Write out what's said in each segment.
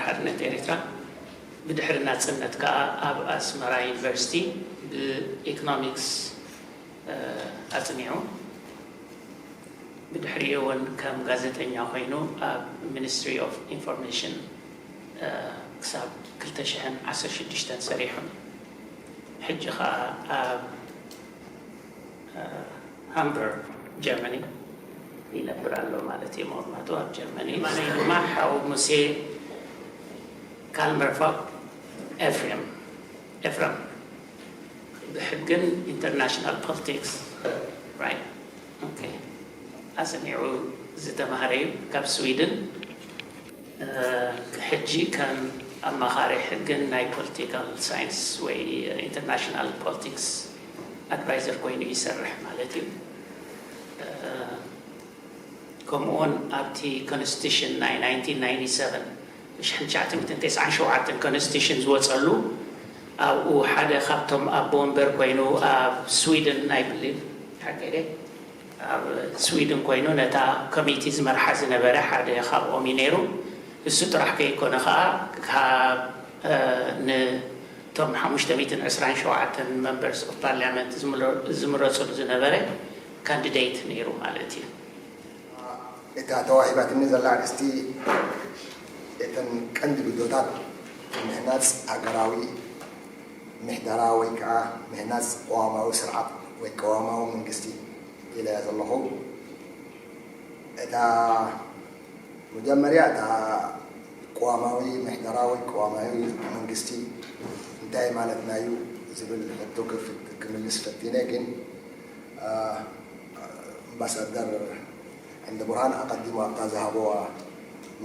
ሓርነት ኤርትራ፣ ብድሕሪ ናጽነት ከኣ ኣብ ኣስመራ ዩኒቨርሲቲ ብኢኮኖሚክስ ኣጽኒዑ። ብድሕሪኡ እውን ከም ጋዜጠኛ ኮይኑ ኣብ ሚኒስትሪ ኦፍ ኢንፎርሜሽን ክሳብ ክልተ ሽሕን ዓሰርተ ሽዱሽተን ሰሪሑ። ሕጂ ኸኣ ኣብ ሃምበርግ ጀርመኒ ይነብር ኣሎ ማለት እዩ። መቐመጡ ኣብ ጀርመኒ። ማነይ ድማ ሓው ሙሴ ካልመርፋ ኤፍሬም ኤፍረም ብሕግን ኢንተርናሽናል ፖለቲክስ፣ right? Okay። ኣጽኒዑ ዝተማሃረ እዩ ካብ ስዊድን። ሕጂ ከም ኣማኻሪ ሕግን ናይ ፖለቲካል ሳይንስ ወይ ኢንተርናሽናል ፖለቲክስ ኣድቫይዘር ኮይኑ ይሰርሕ ማለት እዩ። ከምኡውን ኣብቲ ኮንስቲቱሽን ናይ ናይንቲን ናይንቲ ሰቨን፣ ሽሕን ትሽዓተ ሚእትን ተስዓን ሸውዓተን ኮንስቲቱሽን ዝወጸሉ፣ ኣብኡ ሓደ ካብቶም ኣቦ ወንበር ኮይኑ ኣብ ስዊድን ናይ ብሊቭ ሓቀደ ኣብ ስዊድን ኮይኑ ነታ ኮሚቲ ዝመርሓ ዝነበረ ሓደ ካብኦም እዩ ነይሩ። እሱ ጥራሕ ከይኮነ ከዓ ካብ ነቶም ሓሙሽተ ሚእትን ዕስራን ሸውዓተን መንበርስ ኦፍ ፓርላመንት ዝምረፅሉ ዝነበረ ካንዲዴት ነይሩ ማለት እዩ። እታ ተዋሂባትኒ ዘላ ኣርእስቲ እተን ቀንዲ ብድሆታት ምህናፅ ሃገራዊ ምሕደራ ወይ ከዓ ምህናፅ ቅዋማዊ ስርዓት ወይ ቅዋማዊ መንግስቲ ኢለያ ዘለኹ። እታ መጀመርያ እታ ቅዋማዊ ምሕደራ ወይ ቅዋማዊ መንግስቲ እንታይ ማለትና እዩ ዝብል ሕቶ ክምልስ ፈቲነ፣ ግን ኣምባሳደር ዓንደብርሃን ኣቐዲሙ ኣብታ ዝሃበዋ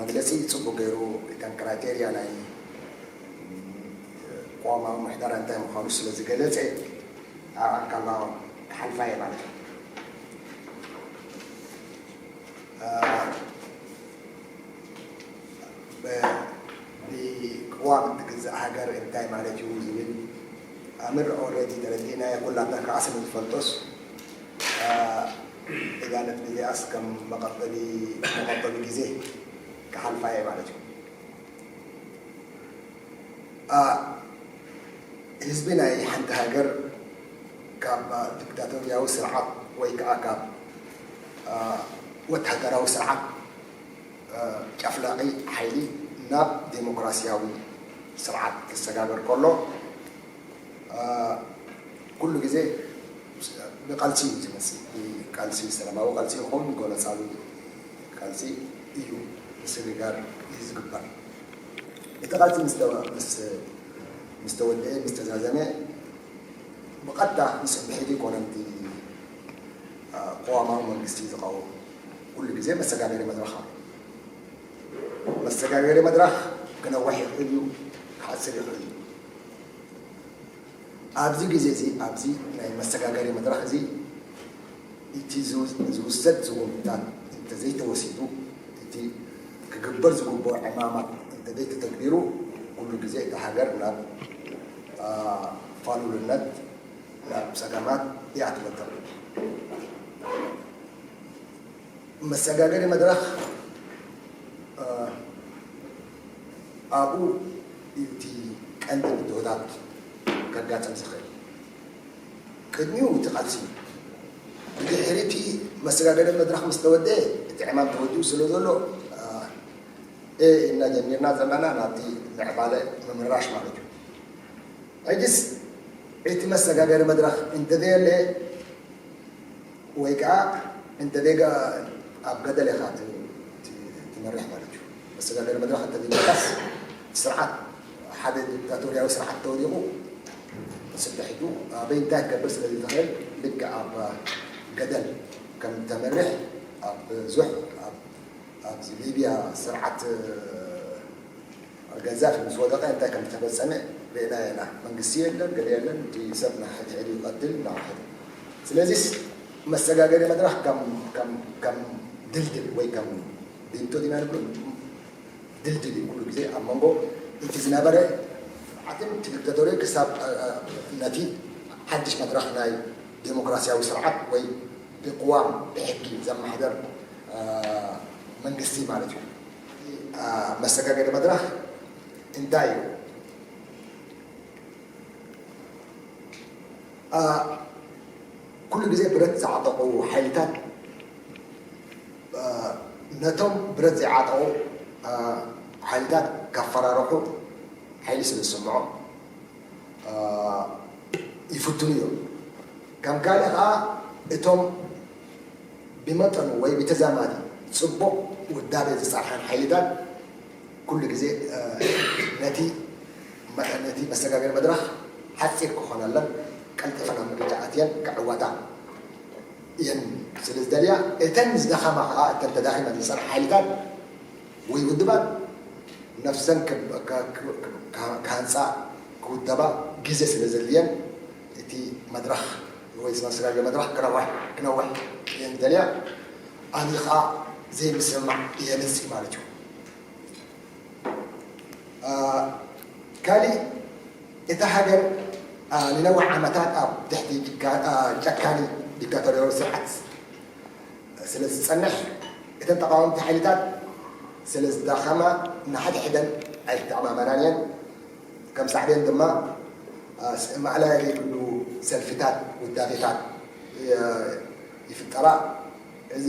መግለፂ ፅቡቅ ገይሩ እተን ክራይቴርያ ናይ ቅዋማዊ ምሕደራ እንታይ ምዃኑ ስለ ዝገለፀ ኣብ ኣካላ ክሓልፋ እየ ማለት እዩ። ብቅዋም እትግዛእ ሃገር እንታይ ማለት እዩ ዝብል ኣምር ኦልሬዲ ተረዲእናዮ ኩላትና ከዓ ስለ ዝፈልጦስ እዛ ነጥቢ እዚኣስ ከም መቐበሊ መቐበሊ ግዜ ክሓልፋ እየ ማለት እዩ። ህዝቢ ናይ ሓንቲ ሃገር ካብ ዲክታቶርያዊ ስርዓት ወይ ከዓ ካብ ወታደራዊ ስርዓት ጨፍላቂ ሓይሊ ናብ ዴሞክራሲያዊ ስርዓት ክሰጋገር ከሎ ኩሉ ግዜ ብቃልሲ እዩ ዝመፅእ። ቃልሲ፣ ሰላማዊ ቃልሲ ይኹን ጎነፃዊ ቃልሲ እዩ ምስግጋር እዩ ዝግበር። እቲ ቃልሲ ምስ ተወደአ፣ ምስ ተዛዘመ ብቐጥታ ንፅንሒ ዘይኮነ ነቲ ቅዋማዊ መንግስቲ ዝቐውም ኩሉ ግዜ መሰጋገሪ መድረኽ ኣሎ። መሰጋገሪ መድረኽ ክነውሕ ይኽእል እዩ፣ ክሓፅር ይኽእል እዩ። ኣብዚ ግዜ እዚ ኣብዚ ናይ መሰጋገሪ መድረኽ እዚ እቲ ዝውሰድ ስጉምትታት እንተዘይተወሲዱ፣ እቲ ክግበር ዝግብኦ ዕማማት እንተዘይተተግቢሩ፣ ኩሉ ግዜ እታ ሃገር ናብ ፋሉልነት፣ ናብ ፀገማት እያ ትበጥሕ። መሰጋገሪ መድረኽ ኣብኡ እዩ እቲ ቀንዲ ብድሆታት ከጋጥም ዝኽእል። ቅድሚኡ እቲ ቃልሲ እዩ። ብድሕሪ እቲ መሰጋገሪ መድረኽ ምስ ተወደአ እቲ ዕማም ተወዲኡ ስለ ዘሎ ኤ እና ጀሚርና ዘለና ናብቲ ምዕባለ ምምርራሽ ማለት እዩ። ሕጅስ እቲ መሰጋገሪ መድረኽ እንተዘየለ ወይ ከዓ እንተ ደጋ ኣብ ገደል ኢኻ ትመርሕ ማለት እዩ። መሰጋገሪ መድረኽ እንተ ዘይምንቃስ ስርዓት ሓደ ዲክታቶርያዊ ስርዓት ተወዲቑ ስለ ሕጂ ኣበይ እንታይ ክገብር ስለ ዘይትኽእል ልክዕ ኣብ ገደል ከም ተመርሕ ኣብ ዙሕ ኣብዚ ሊብያ ስርዓት ገዛፊ ምስ ወደቐ እንታይ ከም ዝተፈጸመ ርኢናዮ ኢና። መንግስቲ የለን፣ ገለ የለን፣ እቲ ሰብ ናሕድሕድ ይቐትል፣ እናወሓደ። ስለዚስ መሰጋገሪ መድረኽ ከም ከም ከም ድልድል ወይ ከም ቢንቶ ዲና ንብሎ ድልድል እዩ ኩሉ ግዜ ኣብ መንጎ እቲ ዝነበረ ስርዓትን እቲ ዲክታቶሪ ክሳብ ነቲ ሓድሽ መድረኽ ናይ ዴሞክራሲያዊ ስርዓት ወይ ብቅዋም ብሕጊ ዘመሓደር መንግስቲ ማለት እዩ። መሰጋገሪ መድረኽ እንታይ እዩ? ኩሉ ግዜ ብረት ዝዓጠቑ ሓይልታት ነቶም ብረት ዘይዓጠቑ ሓይልታት ከፈራርሑ ሓይሊ ስለ ዝስምዖም ይፍትኑ እዮም። ከም ካልእ ከዓ እቶም ብመጠኑ ወይ ብተዛማዲ ፅቡቕ ውዳቤ ዝፀርሐን ሓይልታት ኩሉ ግዜ ነቲ ነቲ መሰጋገሪ መድረኽ ሓፂር ክኾነለን ቀልጢፈን ኣብ ምርጫ ኣትየን ክዕወታ እየን ስለ ዝደልያ፣ እተን ዝደኸማ ከዓ፣ እተን ተዳኺመን ዝፀንሓ ሓይልታት ወይ ውድባት ነፍሰን ክሃንፃ ክውደባ ግዜ ስለ ዘድልየን እቲ መድረኽ ወይ ዝመሰጋገሪ መድረኽ ክነውሕ ክነውሕ እየን ዝደልያ። ኣብዚ ከዓ ዘይምስምማዕ የምፅእ ማለት እዩ። ካሊእ እታ ሃገር ንነዊሕ ዓመታት ኣብ ትሕቲ ጨካኒ ዲክታቶርያዊ ስርዓት ስለ ዝፀንሕ፣ እተን ተቓወምቲ ሓይልታት ስለ ዝዳኸማ ንሓድሕደን ኣይተኣማመናን እየን። ከም ሳዕቤን ድማ ማእለያ ዘይብሉ ሰልፍታት፣ ውዳቤታት ይፍጠራ። እዚ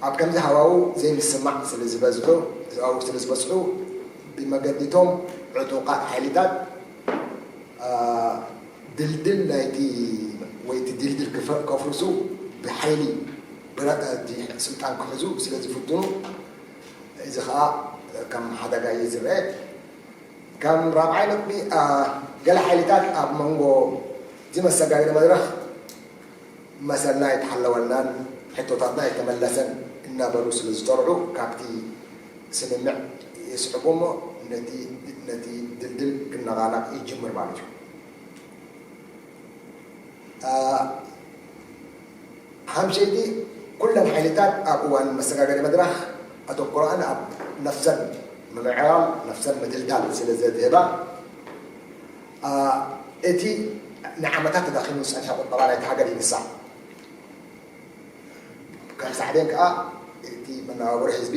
ኣብ ከምዚ ሃዋው ዘይምስማዕ ስለ ዝበዝሑ፣ ኣብኡ ስለ ዝበዝሑ ብመገዲቶም ዕጡቓት ሓይልታት ድልድል ናይቲ ወይ እቲ ድልድል ከፍርሱ ብሓይሊ ስልጣን ክሕዙ ስለ ዝፍትኑ፣ እዚ ከዓ ከም ሓደጋ እዩ ዝረአ። ከም ራብዓይ ነጥቢ፣ ገለ ሓይልታት ኣብ መንጎ እዚ መሰጋገሪ መድረኽ መሰልና ኣይተሓለወልናን ሕቶታትና ኣይተመለሰን እናበሉ ስለ ዝጠርዑ፣ ካብቲ ስምምዕ ይስሕቡ እሞ ነቲ ድልድል ክነቓነቕ ይጅምር ማለት እዩ። ሓምሸይቲ፣ ኩለን ሓይልታት ኣብ እዋን መሰጋገሪ መድረኽ ኣተኩሮኣን ኣብ ነፍሰን ምምዕባል፣ ነፍሰን ምድልዳል ስለ ዘድህባ፣ እቲ ንዓመታት ተዳኺሙ ዝጸንሐ ቁጠባ ናይቲ ሃገር ይንሳእ። ከም ሳዕቤን ከኣ እቲ መነባብሮ ህዝቢ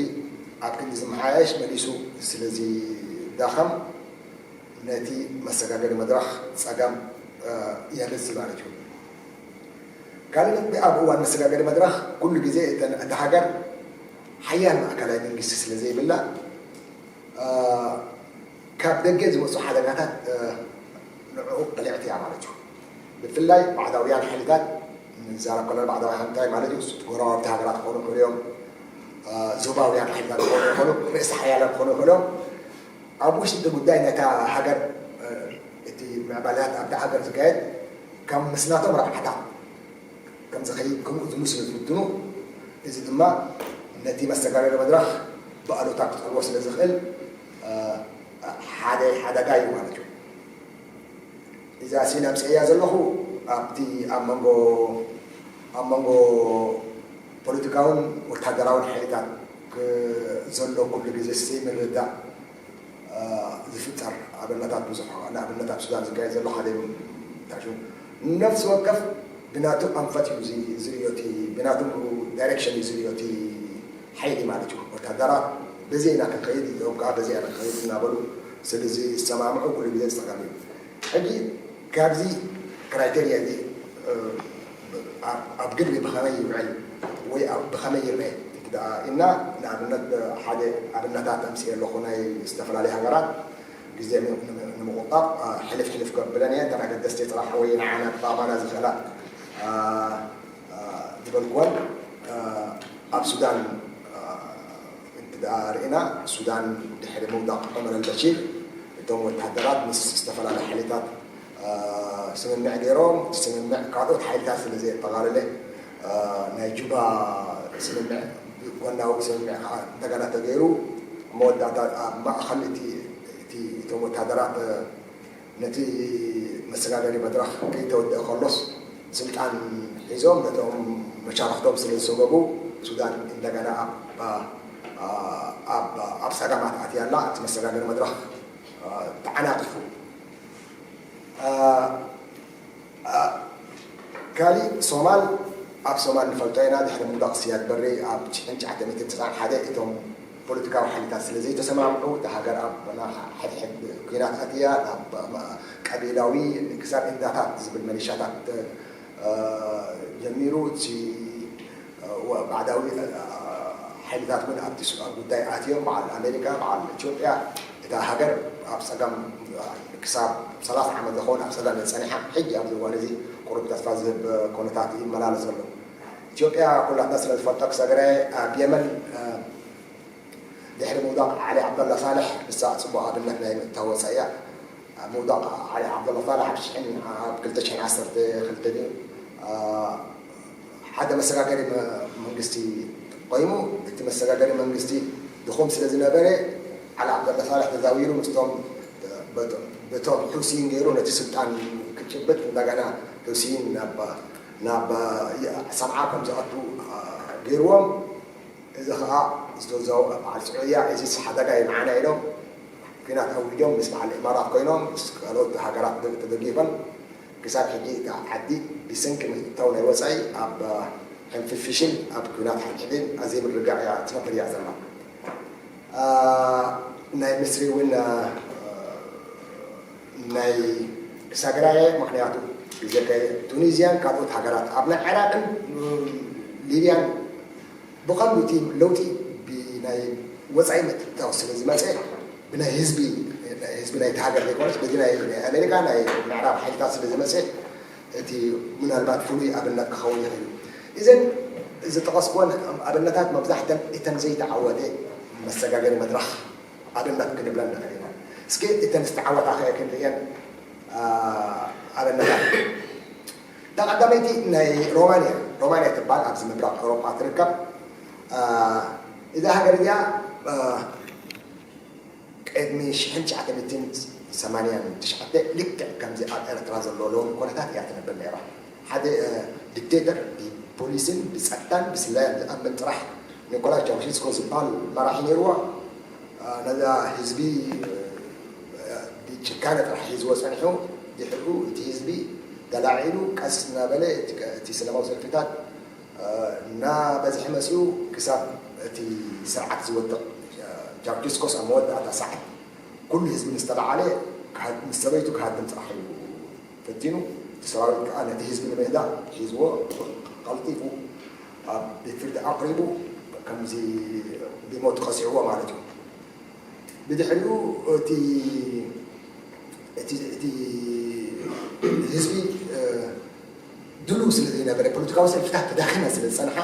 ኣብ ክንዲ ዝመሓየሽ መሊሱ ስለ ዝዳኸም ነቲ መሰጋገሪ መድረኽ ጸገም የብዝ ማለት እዩ። ካልእ ነጥቢ ኣብ እዋን መሰጋገሪ መድረኽ ኩሉ ግዜ እታ ሃገር ሓያል ማእከላይ መንግስቲ ስለ ዘይብላ ካብ ደገ ዝመፁ ሓደጋታት ንዕኡ ቅልዕቲ እያ ማለት እዩ። ብፍላይ ባዕዳውያን ሓይልታት ንዛረብ ከለና ባዕዳውያን እንታይ ማለት እዩ? ጎረባብቲ ሃገራት ክኾኑ ይኽእሉ እዮም። ዞባውያን ሓይልታት ክኾኑ ይኽእሉ፣ ርእሰ ሓያላን ክኾኑ ይኽእሉ እዮም። ኣብ ውሽጢ ጉዳይ ናይታ ሃገር እቲ ምዕባለታት ኣብታ ሃገር ዝካየድ ከም ምስናቶም ረብሓታት ከም ዝኸይድ ከምኡ ዝምስሉ ዝፍትኑ፣ እዚ ድማ ነቲ መሰጋገሪ መድረኽ ብኣሉታ ክጸልዎ ስለ ዝኽእል ሓደ ሓደጋ እዩ ማለት እዩ። እዛ ሲን ኣምፅኤያ ዘለኹ ኣብቲ ኣብ መንጎ ኣብ መንጎ ፖለቲካውን ወታደራውን ሓይልታት ዘሎ ኩሉ ግዜ ዘይምርድዳእ ዝፍጠር ኣብነታት ብዙሕ። ንኣብነት ኣብ ሱዳን ዝካየድ ዘሎ ሓደ እዩ። እንታይ ሽሙ? ነፍሲ ወከፍ ብናቱ ኣንፈት እዩ ዝርእዮ፣ እቲ ብናቱ ዳይሬክሽን እዩ ዝርእዮ እቲ ሓይሊ ማለት እዩ። ወታደራት በዚ ኢና ክንኸይድ፣ እዚኦም ከዓ በዚ ኢና ክንኸይድ እናበሉ ስለ ዝሰማምዑ ኩሉ ግዜ ዝፀገም እዩ። ሕጂ ካብዚ ክራይቴርያ እዚ ኣብ ግድሪ ብኸመይ ይውዕል ወይ ብኸመይ ይረአ እንተ ደኣ ኢልና፣ ንኣብነት ሓደ ኣብነታት ኣምፅኤ ኣለኹ ናይ ዝተፈላለዩ ሃገራት ግዜ ንምቑጣብ ሕልፍ ሕልፍ ከብለን እየ። እተን ኣገደስቲ ጥራሕ ወይ ንዓና ክጠቕማና ዝኽእላ ዝበልኩወን ኣብ ሱዳን እንተ ደኣ ርኢና፣ ሱዳን ድሕሪ ምውዳቕ ዑመር ኣልበሺር እቶም ወታደራት ምስ ዝተፈላለዩ ሓይልታት ስምምዕ ገይሮም፣ እቲ ስምምዕ ካልኦት ሓይልታት ስለ ዘየጠቓለለ ናይ ጁባ ስምምዕ ጎናዊ ስምምዕ ከዓ እንደገና ተገይሩ። መወዳእታ ኣብ ማእኸል እቲ እቲ እቶም ወታደራት ነቲ መሰጋገሪ መድረኽ ከይተወደአ ከሎስ ስልጣን ሒዞም ነቶም መሻርኽቶም ስለ ዝሰጎጉ ሱዳን እንደገና ኣብ ኣብ ኣብ ጸገማት ኣትያ ኣላ። እቲ መሰጋገሪ መድረኽ ተዓናቒፉ። ካሊእ ሶማል፣ ኣብ ሶማል ንፈልጦ ኢና። ድሕሪ ምውዳቕ ስያድ በሬ ኣብ ሽሕን ትሽዓተ ሚእትን ትስዓን ሓደ እቶም ፖለቲካዊ ሓይልታት ስለ ዘይተሰማምዑ፣ እታ ሃገር ኣብ ሕድሕድ ኲናት ኣትያ፣ ናብ ቀቢላዊ ክሳብ እንዳታት ዝብል መሊሻታት ጀሚሩ፣ እቲ ባዕዳዊ ሓይልታት እውን ኣብቲ ጉዳይ ኣትዮም፣ በዓል ኣሜሪካ፣ በዓል ኢትዮጵያ፣ እታ ሃገር ኣብ ፀገም ክሳብ ሰላሳ ዓመት ዝኸውን ኣብ ፀገም እያ ፀኒሓ። ሕጂ ኣብዚ እዋን እዚ ቁሩብ ተስፋ ዝህብ ኩነታት ይመላለስ ዘሎ። ኢትዮጵያ ኩላትና ስለ ዝፈልጦ ክሰግረ ኣብ የመን ድሕሪ ምውዳቕ ዓሊ ዓብደላ ሳልሕ ንሳ ጽቡቕ ኣብነት ናይ ምእታው ወጻኢ እያ። ምውዳቕ ዓሊ ዓብደላ ሳልሕ ኣብ ሽሕን ኣብ ክልተ ሽሕን ዓሰርተ ክልተ ድዩ ሓደ መሰጋገሪ መንግስቲ ኮይኑ፣ እቲ መሰጋገሪ መንግስቲ ድኹም ስለ ዝነበረ ዓሊ ዓብደላ ሳልሕ ተዛዊሩ ምስቶም በቶም ሑሲን ገይሩ ነቲ ስልጣን ክጭብጥ እንደገና ሑሲን ናብ ናብ ሰንዓ ከም ዝኣቱ ገይርዎም። እዚ ኸኣ ዝተወዘው በዓል ስዑድያ፣ እዚስ ሓደጋ እዩ ንዓና ኢሎም ኲናት ኣዊጆም ምስ በዓል ኢማራት ኮይኖም ምስ ካልኦት ሃገራት ተደጊፈን ክሳብ ሕጂ እታ ዓዲ ብሰንኪ ምእታው ናይ ወጻኢ ኣብ ሕንፍሽፍሽን ኣብ ኲናት ሓድሕድን ኣብ ዘይምርግጋእ እያ ትነብር እያ ዘላ። ናይ ምስሪ እውን ናይ ክሳገራየ ምክንያቱ ብዘከ ቱኒዝያን ካልኦት ሃገራት ኣብ ናይ ዓራቅን ሊብያን ብቐንዱ እቲ ለውጢ ብናይ ወፃኢ ምትእትታው ስለ ዝመፀ ብናይ ህዝቢ ህዝቢ ናይቲ ሃገር ዘይኮነስ በዚ ናይ ኣሜሪካ ናይ ምዕራብ ሓይልታት ስለ ዝመፀ እቲ ምናልባት ፍሉይ ኣብነት ክኸውን ይኽእል እዩ። እዘን ዝጠቐስኩወን ኣብነታት መብዛሕተን እተን ዘይተዓወተ መሰጋገሪ መድረኽ ኣብነት ክንብለን ንኽእል ኢና። እስኪ እተን ዝተዓወታ ከ ክንርእየን ኣብነታት። እታ ቀዳመይቲ ናይ ሮማንያ ሮማንያ ትበሃል ኣብዚ ምብራቕ ኤውሮጳ ትርከብ። እዛ ሃገር እዚኣ ቅድሚ ሽሕን ትሽዓተ ሚእትን ሰማንያን ትሽዓተ ልክዕ ከምዚ ኣብ ኤርትራ ዘሎ ሎሚ ኩነታት እያ ትነብር ነይራ። ሓደ ዲክቴተር ብፖሊስን ብጸጥታን ብስለያን ዝኣምን ጥራሕ ኒኮላስ ቻውሽስኮ ዝበሃል መራሒ ነይርዋ። ነዛ ህዝቢ ብጭካነ ጥራሕ ሒዝዎ ጸኒሑ ድሕሪኡ እቲ ህዝቢ ተላዒሉ ቀስ እናበለ እቲ ሰላማዊ ሰልፍታት እናበዝሐ መፂኡ ክሳብ እቲ ስርዓት ዝወድቕ። ቻውቸስኮስ ኣብ መወዳእታ ሰዓት ኩሉ ህዝቢ ምስ ተለዓለ ምስ ሰበይቱ ክሃድም ጥራሕ እዩ ፈቲኑ። እቲ ሰራዊት ከዓ ነቲ ህዝቢ ንምህዳእ ሒዝዎ ቀልጢፉ ኣብ ቤት ፍርዲ ኣቕሪቡ ከምዚ ብሞት ቀፂዕዎ ማለት እዩ። ብድሕሪኡ እቲ እቲ ህዝቢ ድሉው ስለ ዘይነበረ ፖለቲካዊ ሰልፍታት ተዳኺመን ስለ ዝፀንሓ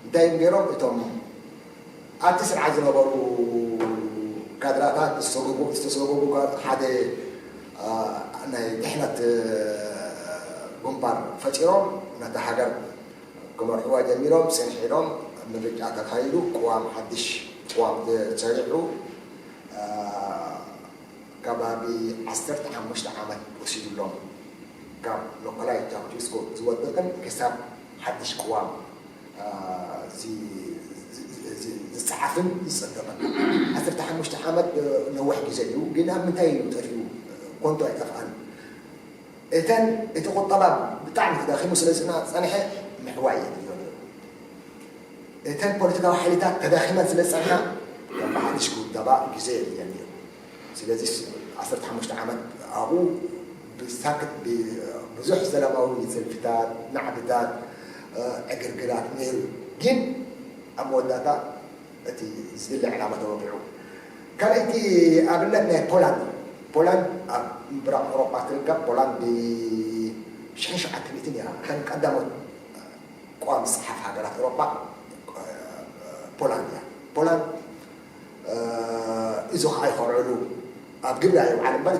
እንታይ እዮም ገይሮም እቶም ኣብቲ ስርዓት ዝነበሩ ካድራታት ዝተሰጎጉ ሓደ ናይ ድሕነት ግንባር ፈጢሮም ነታ ሃገር ክመርሕዋ ጀሚሮም። ፅንሕ ኢሎም ምርጫ ተኻይዱ። ቅዋም ሓድሽ ቅዋም ተሰሪሑ። ከባቢ ዓሰርተ ሓሙሽተ ዓመት ወሲዱሎም ካብ ሎኮላይ ቻውቸስኮ ዝወድቕን ክሳብ ሓድሽ ቅዋም ዝፀሓፍን ዝፀደቕን። ዓሰርተ ሓሙሽተ ዓመት ነዊሕ ግዜ እዩ፣ ግን ኣብ ምንታይ እዩ ጠፊኡ? ኮንቶ ኣይጠፍኣን። እተን እቲ ቁጠባ ብጣዕሚ ተዳኺሙ ስለ ዝፀንሐ ምሕዋይ የድልዮ ነይሩ። እተን ፖለቲካዊ ሓይልታት ተዳኺመን ስለ ዝፀንሓ ከም ብሓድሽ ክውደባ ግዜ የድልየን ነይሩ። ስለዚ ዓሰርተ ሓሙሽተ ዓመት ኣብኡ ብሳክት ብዙሕ ሰላማዊ ሰልፍታት፣ ናዕብታት፣ ዕግርግራት ነይሩ። ግን ኣብ መወዳእታ እቲ ዝድለ ዕላማ ተወቂዑ። ካልኣይቲ ኣብነት ናይ ፖላንድ። ፖላንድ ኣብ ምብራቕ ኤውሮጳ ትርከብ። ፖላንድ ብሽሕን ሸውዓተ ሚእትን እያ። እተን ቀዳሞት ቅዋም ዝፀሓፍ ሃገራት ኤውሮጳ ፖላንድ እያ። ፖላንድ እዞ ከዓ ይኸርዕሉ ኣብ ግብሪ ኣየውዓል እምበር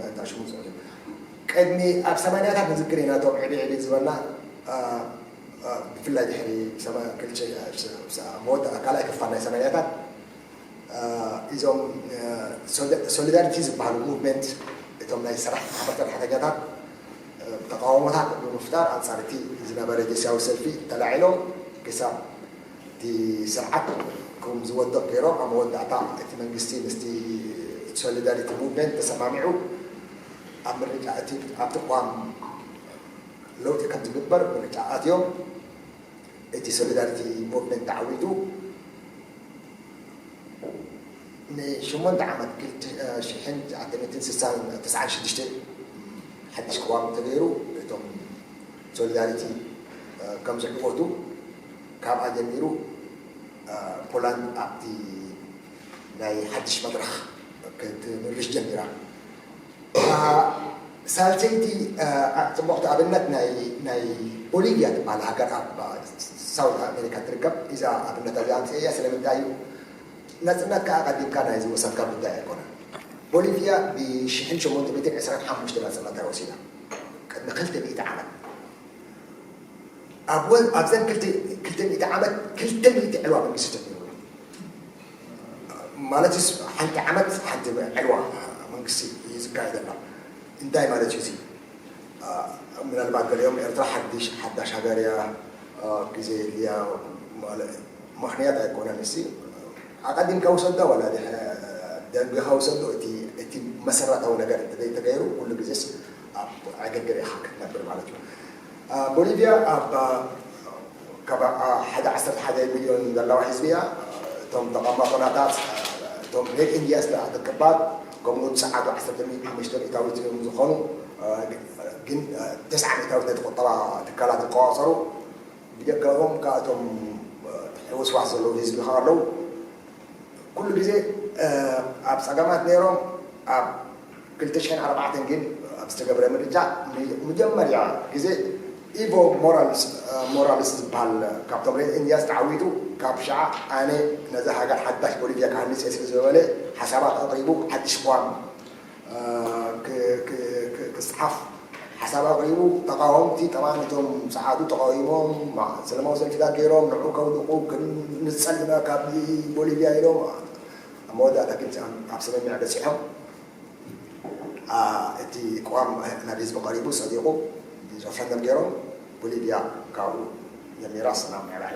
እንዳ ሽሙ ዝዕሉ ቅድሚ ኣብ ሰማንያታት ንዝክር ኢና እቶም ዕብይ ዕብይ ዝበልና ብፍላይ ድሕሪ መወዳእ ካልኣይ ክፋል ናይ ሰማንያታት እዞም ሶሊዳሪቲ ዝበሃሉ ሙቭመንት እቶም ናይ ሰራሕ ማሕበር ሰራሕተኛታት ተቃውሞታት ብምፍጣር ኣንፃር እቲ ዝነበረ ዴስያዊ ሰልፊ ተላዒሎም ክሳብ እቲ ስርዓት ከም ዝወድቕ ገይሮም ኣብ መወዳእታ እቲ መንግስቲ ምስቲ ሶሊዳሪቲ ሙቭመንት ተሰማሚዑ ኣብ ምርጫ እቲ ኣብቲ ቅዋም ለውጢ ከም ዝግበር ምርጫ ኣትዮም። እቲ ሶሊዳሪቲ ሙቭመንት ተዓዊቱ ንሸሞንተ ዓመት ክልተ ሽሕን ትሽዓተ ሚእትን ስሳን ተስዓን ሽዱሽተ ሓድሽ ቅዋም ተገይሩ እቶም ሶሊዳሪቲ ከም ዝዕወቱ ካብኣ ጀሚሩ ፖላንድ ኣብቲ ናይ ሓድሽ መድረኽ ክትምርሽ ጀሚራ። ሳልሰይቲ ጽቡቕቲ ኣብነት ናይ ቦሊቪያ ትበሃል ሃገር ኣብ ሳውት ኣሜሪካ ትርከብ። እዛ ኣብነት እዚኣ ኣምፅኤያ ስለምንታይ እዩ? ናፅነት ከዓ ኣቐዲምካ ናይ ዝወሰድካ ጉዳይ ኣይኮነን። ቦሊቪያ ብሽሕን ሸሞንተ ሚእትን ዕስራን ሓሙሽተ ናፅነታ ወሲዳ ቅድሚ ክልተ ሚእቲ ዓመት። ኣብ ወ- ኣብዘን ክልተ ክልተ ሚእቲ ዓመት ክልተ ሚእቲ ዕልዋ መንግስቲ ተገይሩ። ማለት ሓንቲ ዓመት ሓንቲ ዕልዋ መንግስቲ እዩ ዝካየደላ። እንታይ ማለት እዩ እዚ? ምናልባት ገሊኦም ኤርትራ ሓድሽ ሓዳሽ ሃገር እያ፣ ግዜ የድልያ ምኽንያት ኣይኮነን። እሲ ኣቐዲምካ ውሰዶ ዋላ ደንቢኻ ውሰዶ፣ እቲ መሰረታዊ ነገር እንተዘይተገይሩ ኩሉ ግዜስ ኣብ ዕግርግር ኢኻ ክትነብር ማለት እዩ። ቦሊቪያ ኣብ ካብ ሓደ ዓሰርተ ሓደ ሚልዮን ዘለዋ ህዝቢ እያ። እቶም ተቐማጦ ናታ እቶም ሬድ ኢንዲያስ ኣደቅባት ከምኡ እውን ጸዓዱ ዓሰርተ ሓሙሽተ ሚእታዊት እዮም ዝኾኑ። ግን ተስዓ ሚእታዊት ነቲ ቁጠባ ትካላት ዝቆጻጸሩ ብጀካኦም ካብ እቶም ሕውስዋስ ዘለዉ ህዝቢ ከዓ ኣለዉ። ኩሉ ግዜ ኣብ ጸገማት ነይሮም። ኣብ ክልተ ሽሕን ኣርባዕተን ግን ኣብ ዝተገብረ ምርጫ መጀመርያ ግዜ ኢቮ ሞራልስ ሞራልስ ዝበሃል ካብቶም ሬድ ኢንዲያስ ተዓዊቱ ካብ ሽዓ ኣነ ነዛ ሃገር ሓዳሽ ቦሊቪያ ክሃንጽ እየ ስለ ዝበለ ሓሳባት ኣቕሪቡ ሓድሽ ቅዋም ክስሓፍ ሓሳብ ኣቕሪቡ ተቃወምቲ ጠማን እቶም ሰዓቱ ተቃዊሞም ሰለማዊ ሰልፊታት ገይሮም ንዑ ከውድቁ ክንጸልና ካብ ቦሊቪያ ኢሎም ኣብ መወዳእታ ግን ኣብ ስምምዕ በፂሖም። እቲ ቅዋም ናብ ህዝቢ ቀሪቡ ጸዲቑ ሪፈረንደም ገይሮም ቦሊቪያ ካብኡ ጀሚራ ናብ ምዕባለ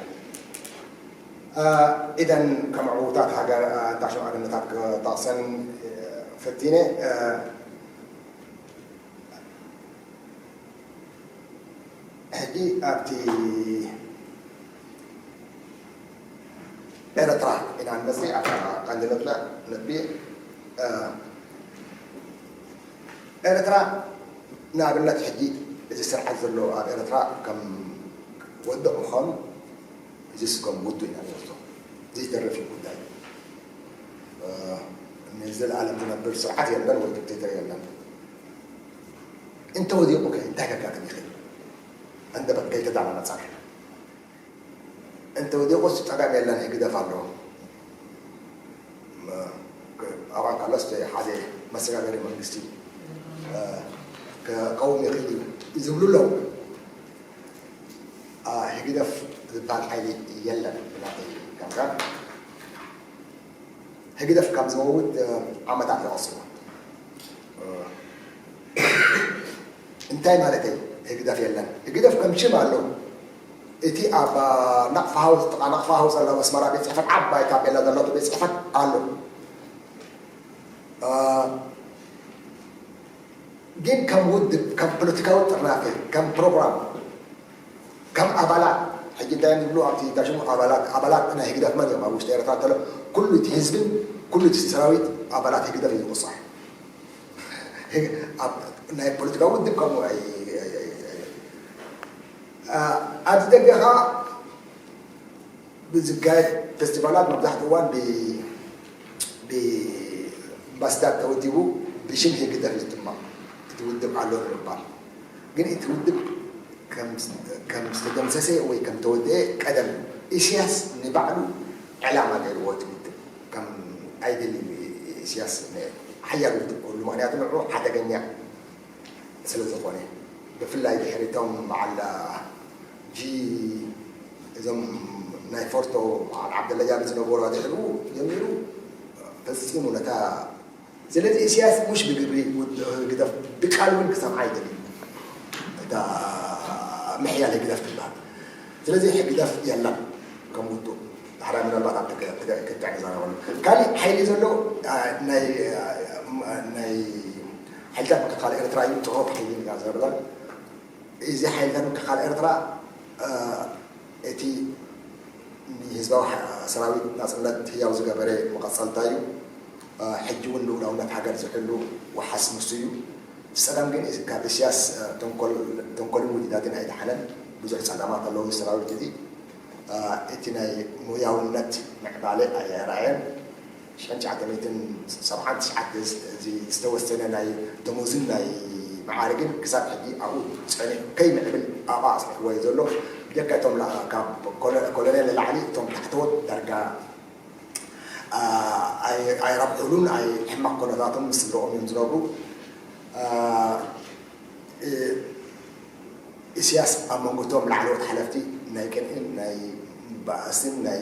ኢደን ከም ዕዉታት ሃገር ታሽም ኣብነታት ክጠቕሰን ፈቲነ። ሕጂ ኣብቲ ኤረትራ ኢና ንመጽእ ኣብታ ቀንዲ ነጥቢ ነጥቢ ኤረትራ ንኣብነት ሕጂ እዚ ስርዓት ዘሎ ኣብ ኤረትራ ከም ወድቕ ምዃኑ እዚ ስጎም ውዱ ኢና ንወስዶ። ዘይተርፍ እዩ ጉዳይ። ንዘለኣለም ዝነብር ስርዓት የለን ወይ ዲክቴተር የለን። እንተወዲቑ ከ እንታይ ከጋጥም ይኽእል? እንደ በቀይ ተዳና መጻር እንተወዲቑ ጸገም የለን፣ ህግደፍ ኣለዎ። ኣብኣን ካሎስ ሓደ መሰጋገሪ መንግስቲ ክቀውም ይኽእል እዩ ዝብሉ ኣለዉ። ህግደፍ ዝበሃል ሓይሊ የለን ብናተይ ገምጋም። ህግደፍ ካብ ዝመውት ዓመታት ይቐፅሉ። እንታይ ማለተይ? ህግደፍ የለን። ህግደፍ ከም ሽም ኣሎ። እቲ ኣብ ናቕፋ ሃውስ ጥቓ ናቕፋ ሃውስ ዘሎ መስመራ ቤት ፅሕፈት ዓባይ ታቤላ ዘለቶ ቤት ፅሕፈት ኣሎ። ግን ከም ውድብ ከም ፖለቲካዊ ጥርናፈ ከም ፕሮግራም ከም ኣባላት ሕጂ እንታይ ንብሉ ኣብቲ ታሽሙ ኣባላት ኣባላት ናይ ህግደፍ መን እዮም ኣብ ውሽጢ ኤርትራ እንተሎ ኩሉ እቲ ህዝብን ኩሉ እቲ ሰራዊት ኣባላት ህግደፍ እዩ ዝቑፃር። ናይ ፖለቲካዊ ውድብ ከምኡ ኣብዚ ደገኻ ብዝካየድ ፌስቲቫላት መብዛሕትኡ እዋን ብኣምባሳዳር ተወዲቡ ብሽም ህግደፍ ዝጥመቕ እቲ ውድብ ኣሎ ንምባል ግን እቲ ውድብ ከም ዝተደምሰሰ ወይ ከም ተወደአ ቀደም ኢስያስ ንባዕሉ ዕላማ ገይርዎ እቲ ውድብ ከም ኣይደልን ኢስያስ ሓያል ውድብ ክህሉ ምክንያቱ ንዑ ሓደገኛ ስለ ዝኾነ ብፍላይ ድሕሪ እቶም በዓል ጂ እዞም ናይ ፎርቶ በዓል ዓብደላ ጃቢር ዝነበሩ ድሕሩ ጀሚሩ ፈጺሙ ነታ ስለዚ ኢሳያስ ሙሽ ብግብሪ ግደፍ ብቃል እውን ክሰምዓ ኣይደልን እታ ምሕያል ህግደፍ ትበሃል ስለዚ ህግደፍ የላን ከም ውጡ ዳሕራይ ምናልባት ኣብ ክትዕ ንዛረበሉ ካሊእ ሓይሊ ዘሎ ናይ ሓይልታት ምክልኻል ኤርትራ እዩ ጥሩፍ ሓይሊ ኢና ዘረብና እዚ ሓይልታት ምክልኻል ኤርትራ እቲ ንህዝባዊ ሰራዊት ናፅነት ህያው ዝገበረ መቐፀልታ እዩ ሕጂ እውን ልኡላውነት ሃገር ዝሕሉ ወሓስ ንሱ እዩ። እቲ ጸገም ግን ካብ ኢሳያስ ተንኮልን ውዲታትን ኣይደሓነን። ብዙሕ ጸገማት ኣለዎ ሰራዊት እዚ። እቲ ናይ ሞያውነት ምዕባለ ኣየርኣየን። ሽሕን ትሽዓተ ሚእትን ሰብዓን ትሽዓተ ዝተወሰነ ናይ ደሞዝን ናይ መዓርግን ክሳብ ሕጂ ኣብኡ ጸኒሑ ከይምዕብል ኣብኣ ኣጽኒሕዎ እዩ ዘሎ። ብጀካ እቶም ካብ ኮሎኔል ንላዕሊ እቶም ታሕተዎት ዳርጋ ኣይረብሑሉን። ኣይ ሕማቕ ኮነታቶም ምስ ስድረኦም እዮም ዝነብሩ። ኢሳያስ ኣብ መንጎ እቶም ላዕለዎት ሓለፍቲ ናይ ቅንእን ናይ ባእስን ናይ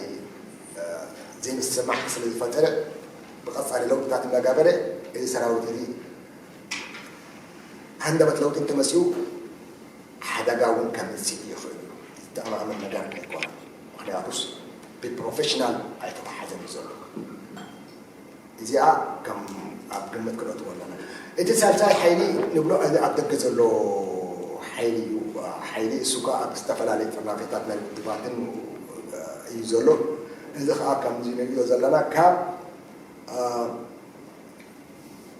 ዘይምስማዕ ስለ ዝፈጠረ ብቐጻሊ ለውጥታት እናጋበረ እዚ ሰራዊት እዚ ሃንደበት ለውጢ እንተመፅኡ ሓደጋ እውን ከምፅእ ይኽእል እዩ። ዝተኣማመን ነገር ኣይኮነን። ምክንያቱስ ብፕሮፌሽናል ኣይተተሓዘን እዩ ዘሎ። እዚኣ ከም ኣብ ግምት ክነእትዎ ኣለና። እቲ ሳልሳይ ሓይሊ ንብሎ እዚ ኣብ ደገ ዘሎ ሓይሊ እዩ። ሓይሊ እሱ ከኣ ኣብ ዝተፈላለየ ጥርናፌታት ናይ ውድባትን እዩ ዘሎ። እዚ ከኣ ከምዚ ንሪኦ ዘለና ካብ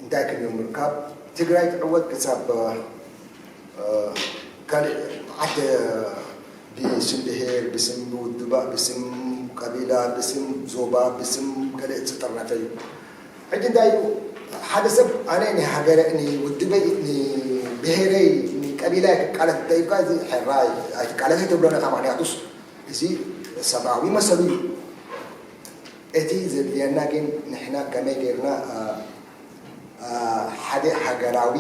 እንታይ ክንብል ካብ ትግራይ ትዕወት ክሳብ ካልእ ዓዲ ብስም ብሄር፣ ብስም ውድባ፣ ብስም ቀቢላ፣ ብስም ዞባ፣ ብስም ገለ ዝጥርነፈ እዩ። ሕጂ እንታይ እዩ ሓደ ሰብ ኣነ ንሃገረ ንውድበይ ንብሄረይ ንቀቢላይ ክቃለስ እንተኢልካ እዚ ሕራይ ኣይትቃለስ ኣይትብሎን ኢኻ። ምክንያቱስ እዚ ሰብኣዊ መሰሉ እዩ። እቲ ዘድልየና ግን ንሕና ከመይ ጌርና ሓደ ሃገራዊ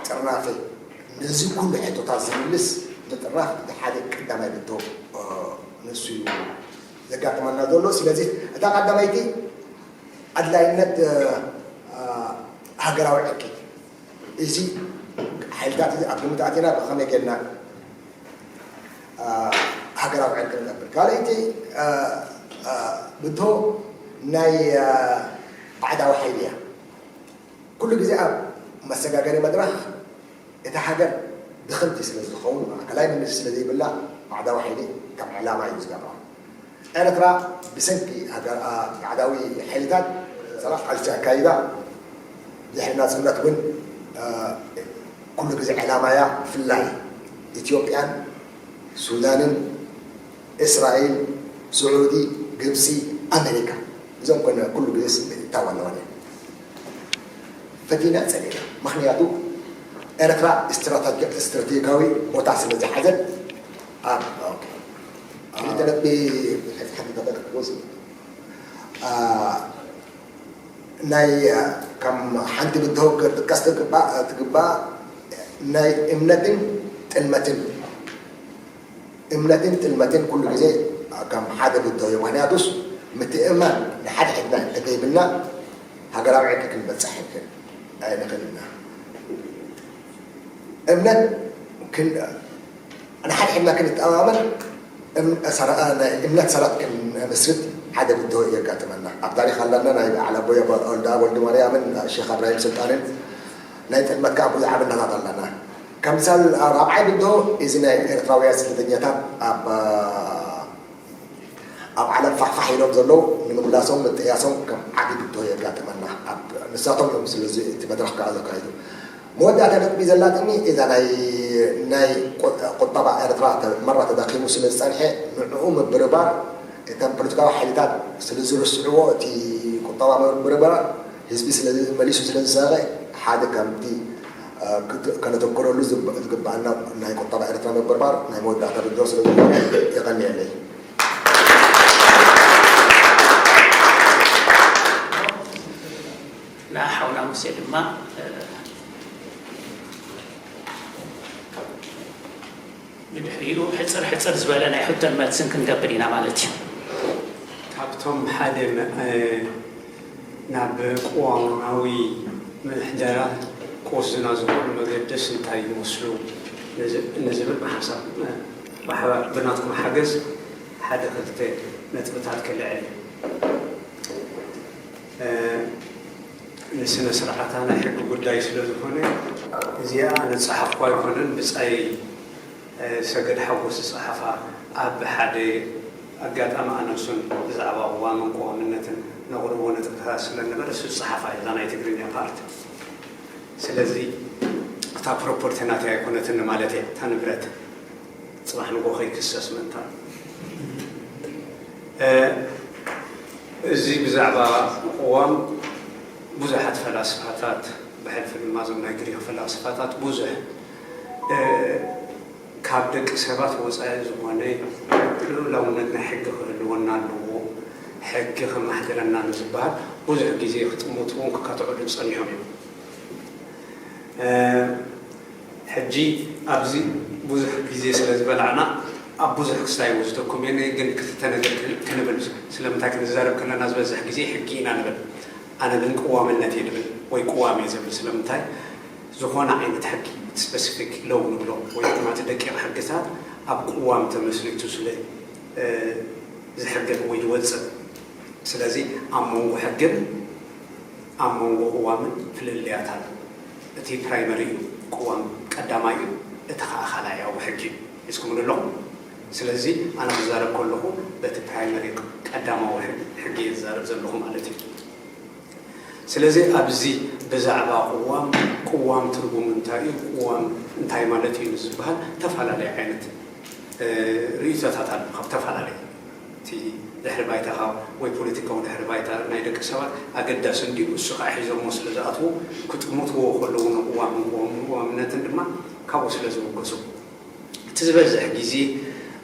ጥርናፈ ነዚ ኩሉ ሕቶታት ዝምልስ ምጥርናፍ እቲ ሓደ ቀዳማይ ብቶ ንሱ እዩ ዘጋጥመና ዘሎ። ስለዚ እታ ቀዳማይቲ ኣድላይነት ሃገራዊ ዕርቂ እዚ ሓይልታት እዚ ኣብ ግምት ኣቲና ብኸመይ ጌርና ሃገራዊ ዕርቂ ንገብር። ካልኣይቲ ብቶ ናይ ባዕዳዊ ሓይሊ እያ። ኩሉ ግዜ ኣብ መሰጋገሪ መድረኽ እታ ሃገር ድኽምቲ ስለ ዝኸውን ማእከላይ መንግስቲ ስለ ዘይብላ ባዕዳዊ ሓይሊ ከም ዕላማ እዩ ዝገብራ። ኤርትራ ብሰንኪ ሃገር ባዕዳዊ ሓይልታት ጸረ ቃልሲ ኣካይዳ ድሕሪ ናጽነት እውን ኩሉ ግዜ ዕላማያ ብፍላይ ኢትዮጵያን ሱዳንን እስራኤል፣ ስዑዲ፣ ግብፂ፣ ኣሜሪካ እዞም ኮነ ኩሉ ግዜ ስምዒት ይታወ ኣለዋን እየን። ፈቲና ጸሊና ምክንያቱ ኤርትራ ስትራቴጂካዊ ቦታ ስለ ዝሓዘት ኣብ ክልተ ነጥቢ ሓንቲ ተጠቅስ ናይ ከም ሓንቲ ብድሆ ክጥቀስ ትግባእ ናይ እምነትን ጥልመትን እምነትን ጥልመትን ኩሉ ግዜ ከም ሓደ ብድሆ እዩ። ምክንያቱስ ምትእምማን ንሓድሕድና እንተዘይብልና ሃገራዊ ዕርቂ ክንበፅሕ ኣይንኽእል ኢና። እምነት ንሓድሕድና ክንተኣማመን እምነት ሰረት ክንመስርት ሓደ ብድሆ የጋጥመና። ኣብ ታሪክ ኣለና ናይ በዓል ኣቦይ ወልደኣብ ወልደማርያምን ሼክ እብራሂም ስልጣንን ናይ ጥልመት ከዓ ብዙሕ ኣብነታት ኣለና። ከም ምሳል ራብዓይ ብድሆ እዚ ናይ ኤርትራውያን ስደተኛታት ኣብ ኣብ ዓለም ፋሕፋሕ ኢሎም ዘለዉ ንምምላሶም ምጥያሶም ከም ዓቢ ብድሆ የጋጥመና። ንሳቶም እዮም ስለዚ እቲ መድረኽ ከዓ ዘካይዱ። መወዳእታ ነጥቢ ዘላትኒ እዛ ናይ ናይ ቁጠባ ኤርትራ መራ ተዳኺሙ ስለ ዝፀንሐ ንዕኡ ምብርባር እተን ፖለቲካዊ ሓይልታት ስለ ዝርስዕዎ እቲ ቁጠባ ምብርባር ህዝቢ መሊሱ ስለ ዝሰረቐ ሓደ ከምቲ ከነተኩረሉ ዝግባኣና ናይ ቁጠባ ኤርትራ ምብርባር ናይ መወዳእታ ብድሆ ስለ ዝኾነ የቐንየለይ። ንሓውና ሙሴ ድማ ብድሕሪኡ ሕፅር ሕፅር ዝበለ ናይ ሕቶን መልስን ክንገብር ኢና ማለት እዩ። ካብቶም ሓደ ናብ ቅዋማዊ ምሕደራ ክወስዱና ዝኽእሉ መገደስ እንታይ ይመስሉ ንዝብል ብሓንሳብ ብሓባር ብናትኩም ሓገዝ ሓደ ክልተ ነጥብታት ክልዕል እዩ። ንስነ ስርዓታ ናይ ሕጊ ጉዳይ ስለ ዝኾነ እዚኣ ኣነ ዝፀሓፍኳ ኣይኮነን ብፃይ ሰገድ ሓጎስ ዝፀሓፋ ኣብ ሓደ ኣጋጣሚ ኣነ እሱን ብዛዕባ ቅዋምን ቅዋምነትን ነቕርቦ ነጥብታት ስለ ንበር እሱ ዝጸሓፋ እዛ ናይ ትግርኛ ፓርት። ስለዚ እታ ፕሮፖርቲ ናተይ ኣይኮነትን ማለት እያ፣ እታ ንብረት ጽባሕ ንጎ ከይክሰስ ምእንታ። እ፣ እዚ ብዛዕባ ቅዋም ብዙሓት ፈላስፋታት ብሕልፊ ድማ እዞም ናይ ግሪክ ፈላስፋታት ብዙሕ እ፣ ካብ ደቂ ሰባት ወጻኢ ዝኾነ ልኡላውነት ናይ ሕጊ ክህልወና ኣለዎ፣ ሕጊ ከማሕድረና ንዝበሃል ብዙሕ ግዜ ክጥምቱ እውን ክካትዑ ጸኒሖም እዮም። እ፣ ሕጂ ኣብዚ ብዙሕ ግዜ ስለ ዝበላዕና ኣብ ብዙሕ ክስታይ ወስደኩም እየ፣ ግን ክልተ ነገር ክን-፣ ክንብል፣ ስለምንታይ ክንዛረብ ከለና ዝበዝሕ ግዜ ሕጊ ኢና ንብል። ኣነ ግን ቅዋምነት እየ ዝብል ወይ ቅዋም እየ ዝብል። ስለምንታይ ዝኾነ ዓይነት ሕጊ፣ ስፐሲፊክ ሎው ንብሎ ወይ ድማ እቲ ደቂቕ ሕግታት ኣብ ቅዋም ተመስሪቱ ስለ፣ እ፣ ዝሕገግ ወይ ዝወፅእ። ስለዚ ኣብ መንጎ ሕግን ኣብ መንጎ ቅዋምን ፍልልያት ኣሎ። እቲ ፕራይመሪ እዩ፣ ቅዋም ቀዳማይ እዩ፣ እቲ ከዓ ካልኣያዊ ሕጊ እዩ። ሒዝኩምሉ ኣለኹም። ስለዚ ኣነ ክዛረብ ከለኹ በቲ ፕራይመሪ ቀዳማዊ ሕጊ፣ ሕጊ እየ ዝዛረብ ዘለኹ ማለት እዩ። ስለዚ ኣብዚ ብዛዕባ ቅዋም፣ ቅዋም ትርጉሙ እንታይ እዩ፣ ቅዋም እንታይ ማለት እዩ ንዝበሃል ተፈላለየ ዓይነት፣ እ፣ ርእይቶታት ኣሎ። ካብ ተፈላለየ እቲ ድሕሪ ባይታኻ ወይ ፖለቲካዊ ድሕሪ ባይታ ናይ ደቂ ሰባት ኣገዳሲ እንድዩ። እሱ ከዓ ሒዞሞ ስለ ዝኣትዉ ክጥምትዎ ከለዉ ንቅዋምን ቅዋም-፣ ቅዋምነትን ድማ ካብኡ ስለ ዝብገሱ። እቲ ዝበዝሕ ግዜ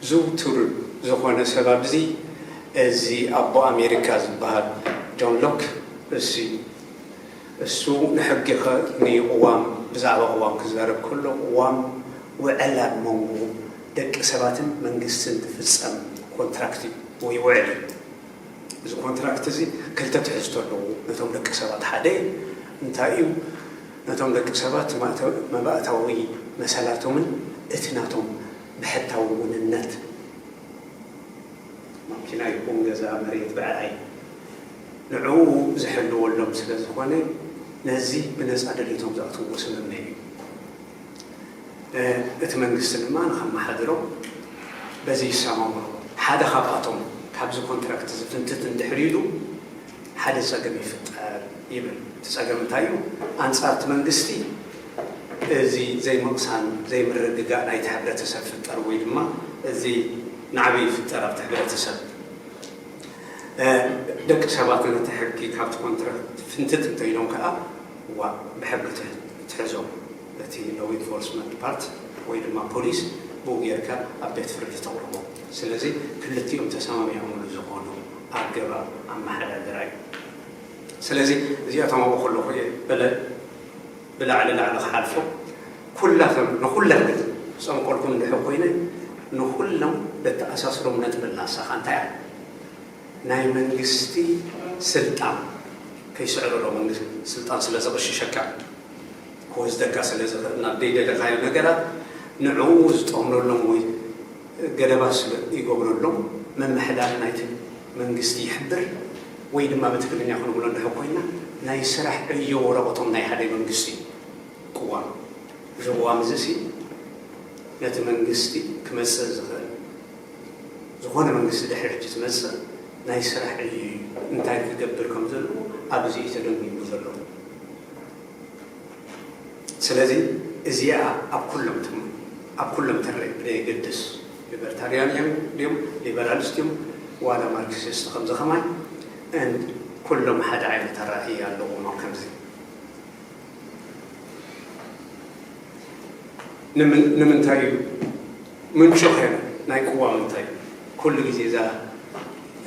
ዝውቱር ዝኾነ ሰብ ኣብዚ፣ እዚ ኣቦ ኣሜሪካ ዝበሃል ጆን ሎክ፣ እሱ እዩ። እሱ ንሕጊ ኸ-፣ ንቅዋም፣ ብዛዕባ ቅዋም ክዛረብ ከሎ፣ ቅዋም ውዕል ኣብ መንጎ ደቂ ሰባትን መንግስትን ዝፍጸም ኮንትራክት እዩ ወይ ውዕል እዩ። እዚ ኮንትራክት እዚ ክልተ ትሕዝቶ ኣለዎ። ነቶም ደቂ ሰባት ሓደ እንታይ እዩ? ነቶም ደቂ ሰባት ማእተ-፣ መባእታዊ መሰላቶምን እቲ ናቶም ብሕታዊ ውንነት፣ ማኪና ይኹን ገዛ፣ መሬት፣ ብዕራይ፣ ንዕኡ ዝሕልወሎም ስለ ዝኾነ፣ ነዚ ብነጻ ደልየቶም ዝኣትውዎ ስምምዕ እዩ። እ፣ እቲ መንግስቲ ድማ ንኸመሓድሮም በዚ ይሰማምዑ። ሓደ ካብኣቶም ካብዚ ኮንትራክት እዚ ፍንትት እንድሕር ኢሉ ሓደ ጸገም ይፍጠር ይብል። እቲ ጸገም እንታይ እዩ? ኣንጻር እቲ መንግስቲ እዚ ዘይምቕሳን ዘይምርግጋእ ናይቲ ሕብረተሰብ ፍጠር ወይ ድማ እዚ ናዕቢ ይፍጠር ኣብቲ ሕብረተሰብ። እ፣ ደቂ ሰባት ነቲ ሕጊ ካብቲ ኮንትራክት ፍንትት እንተኢሎም ከኣ ዋ ብሕጊ ትሕ-፣ ትሕዞም። እቲ ሎው ኢንፎርስመንት ፓርት ወይ ድማ ፖሊስ ብኡ ጌርካ ኣብ ቤት ፍርዲ ተቕርቦ። ስለዚ ክልቲኦም ተሰማሚዖምሉ ዝኾኑ ኣገባብ ኣመሓዳድራ እዩ። ስለዚ እዚኣቶም ኣብኡ ከለኹ እየ በለ ብላዕሊ ላዕሊ ክሓልፎ ኩላቶም ንኹለን ግን ክጸንቆልኩም እንድሕር ኮይነ ንኹሎም ዘተኣሳስሮም ነጥቢ ኣላ። ንሳኻ እንታይ እያ? ናይ መንግስቲ ስልጣን ከይስዕሮ ዶ መንግስቲ ስልጣን ስለ ዘቕሽሸካ ክወስደካ ስለ ዝኽእል ናብ ዘይደለኻዮ ነገራት ንዕኡ ዝጠምረሎም ወይ ገደባት ስለ ይገብረሎም ምምሕዳር ናይቲ መንግስቲ ይሕብር ወይ ድማ ብትግርኛ ክንብሎ እንድሕር ኮይና ናይ ስራሕ ዕዮ ወረቐቶም ናይ ሓደ መንግስቲ እዩ። ቅዋም እዚ ቅዋም እዚ ሲ ነቲ መንግስቲ ክመጽእ ዝኽእል ዝኾነ መንግስቲ ድሕሪ ሕጂ ዝመጽእ ናይ ስራሕ ዕዩ እዩ። እንታይ ክገብር ከም ዘለዎ ኣብዚ እዩ ተደምዲሙ ዘሎ። ስለዚ እዚኣ ኣብ ኩሎም ትም-፣ ኣብ ኩሎም ትረአ ብዘየገድስ ሊበርታርያን እዮም ድዮም ሊበራሊስት እዮም ዋላ ማርክሲስት ከምዚ ከማን and ኩሎም ሓደ ዓይነት ኣራእያ ኣለዎም ኣብ ከምዚ። ንምን-፣ ንምንታይ እዩ ምንጩ ኸ ናይ ቅዋም እንታይ እዩ? ኩሉ ግዜ እዛ፣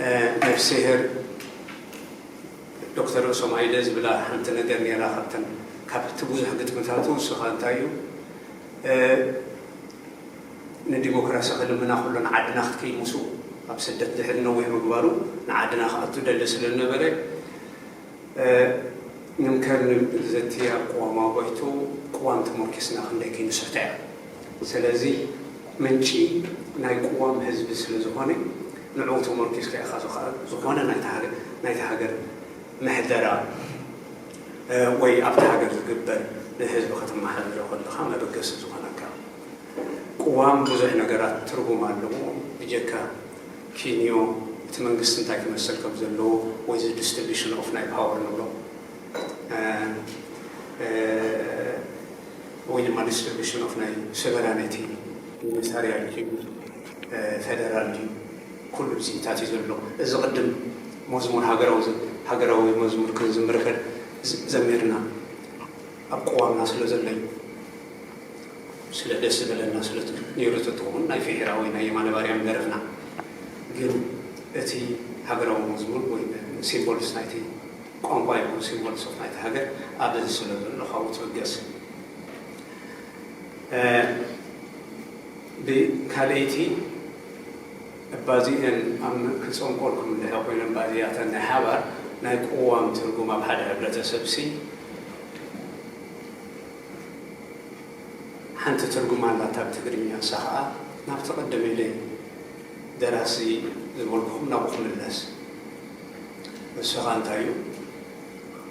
እ፣ ነፍስሄር ዶክተር ርእሶም ኣይደ ዝብላ ሓንቲ ነገር ነይራ ካብተን፣ ካብቲ ብዙሕ ግጥምታቱ ንስኻ እንታይ እዩ፣ እ፣ ንዲሞክራሲ ክልምና ከሎ ንዓድና ክትከይድ ምስኡ ኣብ ስደት ድሕሪ ነዊሕ ምግባሩ ንዓድና ክኣቱ ደሊ ስለ ዝነበረ፣ እ፣ ንምከር ን-፣ ዘቲ ኣብ ቅዋማዊ ባይቶ ቅዋም ተመርኪስና ክንደይ ከይንስሕቶ እያ። ስለዚ ምንጪ ናይ ቅዋም ህዝቢ ስለ ዝኾነ ንዕኡ ተመርኪስካ ኢኻ ዝኸ-፣ ዝኾነ ናይታ ሃገ-፣ ናይታ ሃገር ምሕደራ፣ እ፣ ወይ ኣብታ ሃገር ዝግበር ንህዝቢ ከተመሓድሮ ከለኻ መበገሲ ዝኾነካ። ቅዋም ብዙሕ ነገራት ትርጉም ኣለዎ። ብጀካ ኪንዮ እቲ መንግስቲ እንታይ ክመስል ከም ዘለዎ ወይ እዚ distribution of ናይ power ንብሎ ወይ ድማ distribution of ናይ sovereignty፣ unitarian ድዩ፣ federal ድዩ፣ ኩሉ ብዚኢታት እዩ ዘሎ። እዚ ቅድም መዝሙር ሃገራዊ ሃገራዊ መዝሙር ክንዝምር ዘሚርና ኣብ ቅዋምና ስለ ዘሎ እዩ። ስለ ደስ ዝበለና ስለ ነይሩ ተትኸውን ናይ ፍሒራ ወይ ናይ የማነ ባርያም ደረፍና። ግን እቲ ሃገራዊ መዝሙር ወይ symbols ናይቲ ቋንቋ ይኹን symbols of ናይቲ ሃገር ኣብዚ ስለ ዘሎ ካብኡ ትብገስ። ብካልኣይቲ እባዚአን ኣብ ክጸንቆልኩም እንድሕር ኮይነን ባዚያተን ናይ ሓባር ናይ ቅዋም ትርጉም ኣብ ሓደ ሕብረተሰብ ሲ ሓንቲ ትርጉም ኣላታ ብትግርኛ። እሳ ኸኣ ናብቲ ቅድም ኢለ ደራሲ ዝበልኩኹም ናብኡ ክምለስ። እሱ ኸኣ እንታይ እዩ?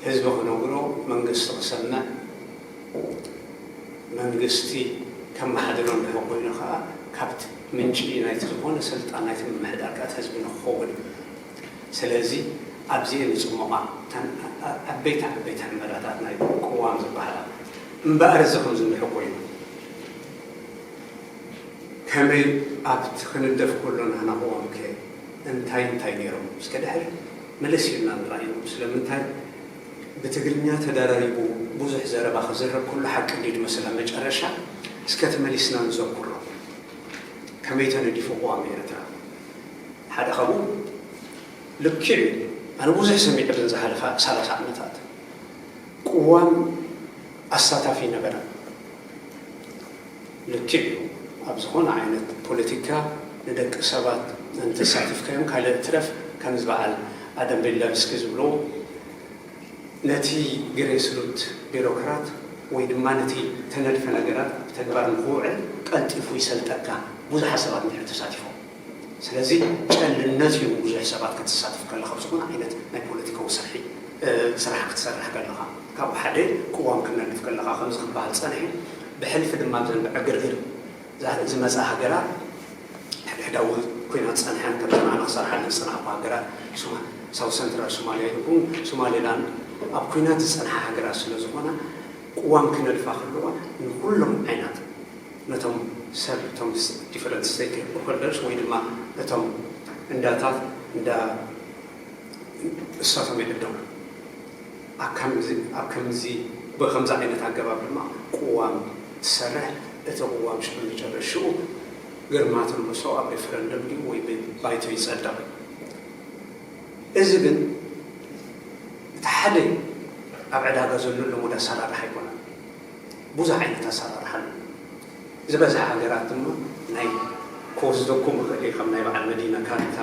ህዝቢ ክነግሮ፣ መንግስቲ ክሰምዕ፣ መንግስቲ ከመሓድሮ እንድሕር ኮይኑ ኸኣ ካብቲ ምንጪ ናይቲ ዝኾነ ስልጣን ናይቲ ምምሕዳር ከኣ እቲ ህዝቢ ንክኸውን እዩ። ስለዚ ኣብዚኤን ዝጽሙቓ እተን ዓበይቲ ዓበይቲ ሕመራታት ናይ ቅዋም ዝበሃላ። እምበኣር እዚ ከምዚ እንድሕር ኮይኑ ከመይ ኣብቲ ክንደፍ ከሎ ናህና ቅዋም ከ እንታይ እንታይ ነይሮም? እስከ ድሕር መለስ ኢልና ንርኣዮም። ስለምንታይ ብትግርኛ ተደራሪቡ ብዙሕ ዘረባ ክዝረብ ከሎ ሓቂ እንድዩ ዝመስል ኣብ መጨረሻ። እስከ ተመሊስና ንዘክሮ። ከመይ ተነዲፉ ቅዋም ኤርትራ? ሓደ ካብኡ ልክዕ እዩ። ኣነ ብዙሕ ሰሚዐ ብዘን ዝሓለፋ ሰላሳ ዓመታት። ቅዋም ኣሳታፊ ነበረ። ልክዕ እዩ። ኣብ ዝኾነ ዓይነት ፖለቲካ ንደቂ ሰባት እንተሳቲፍካዮም ካልእ ትረፍ ከምዚ በዓል ኣደም ቤለቭስኪ ዝብሎ ነቲ ግሬስሩት ቢሮክራት ወይ ድማ ነቲ ተነድፈ ነገራት ብተግባር ንክውዕል ቀልጢፉ ይሰልጠካ። ብዙሓት ሰባት እንድሕር ተሳቲፎም። ስለዚ ጨልነት እዩ ብዙሕ ሰባት ክትሳተፍ ከለኻ ኣብ ዝኾነ ዓይነት ናይ ፖለቲካዊ ስርሒ ስራሕ ክትሰርሕ ከለኻ። ካብኡ ሓደ ቅዋም ክትነድፍ ከለኻ ከምዚ ክበሃል ጸኒሑ። ብሕልፊ ድማ ብዘን ብዕግርግር ዝመጻ ሃገራት ሕድሕዳዊ ኮይና ዝጸንሐን ከም ዘማዕና ክሰርሓ ዝጸናሕኩ ሃገራት ሳውት ሰንትራል ሶማሊያ ይኹን ሶማሌላንድ ኣብ ኮይናት ዝጸንሓ ሃገራት ስለ ዝኾና ቅዋም ክነድፋ ከለዋ ንኩሎም ዓይነት ነቶም ሰብ እቶም different stakeholders ወይ ድማ እቶም እንዳታት እንዳ እሳቶም ይዕደሙ። ኣብ ከምዚ ብከምዚ ዓይነት ኣገባብ ድማ ቅዋም ትሰርሕ። እቲ ቅዋም ሽዑ መጨረሽኡ ግርማ ትልብሶ ኣብ ሪፈረንደም ድዩ ወይ ብባይቶ ይጸድቕ። እዚ ግን እቲ ሓደ ኣብ ዕዳጋ ዘሎ ልሙድ ኣሰራርሓ ኣይኮነን። ብዙሕ ዓይነት ኣሰራርሓ ኣሎ። ዝበዝሓ ሃገራት ድማ ናይ ክወስደኩም ይኽእል እዩ። ከም ናይ በዓል መዲና ካርታ፣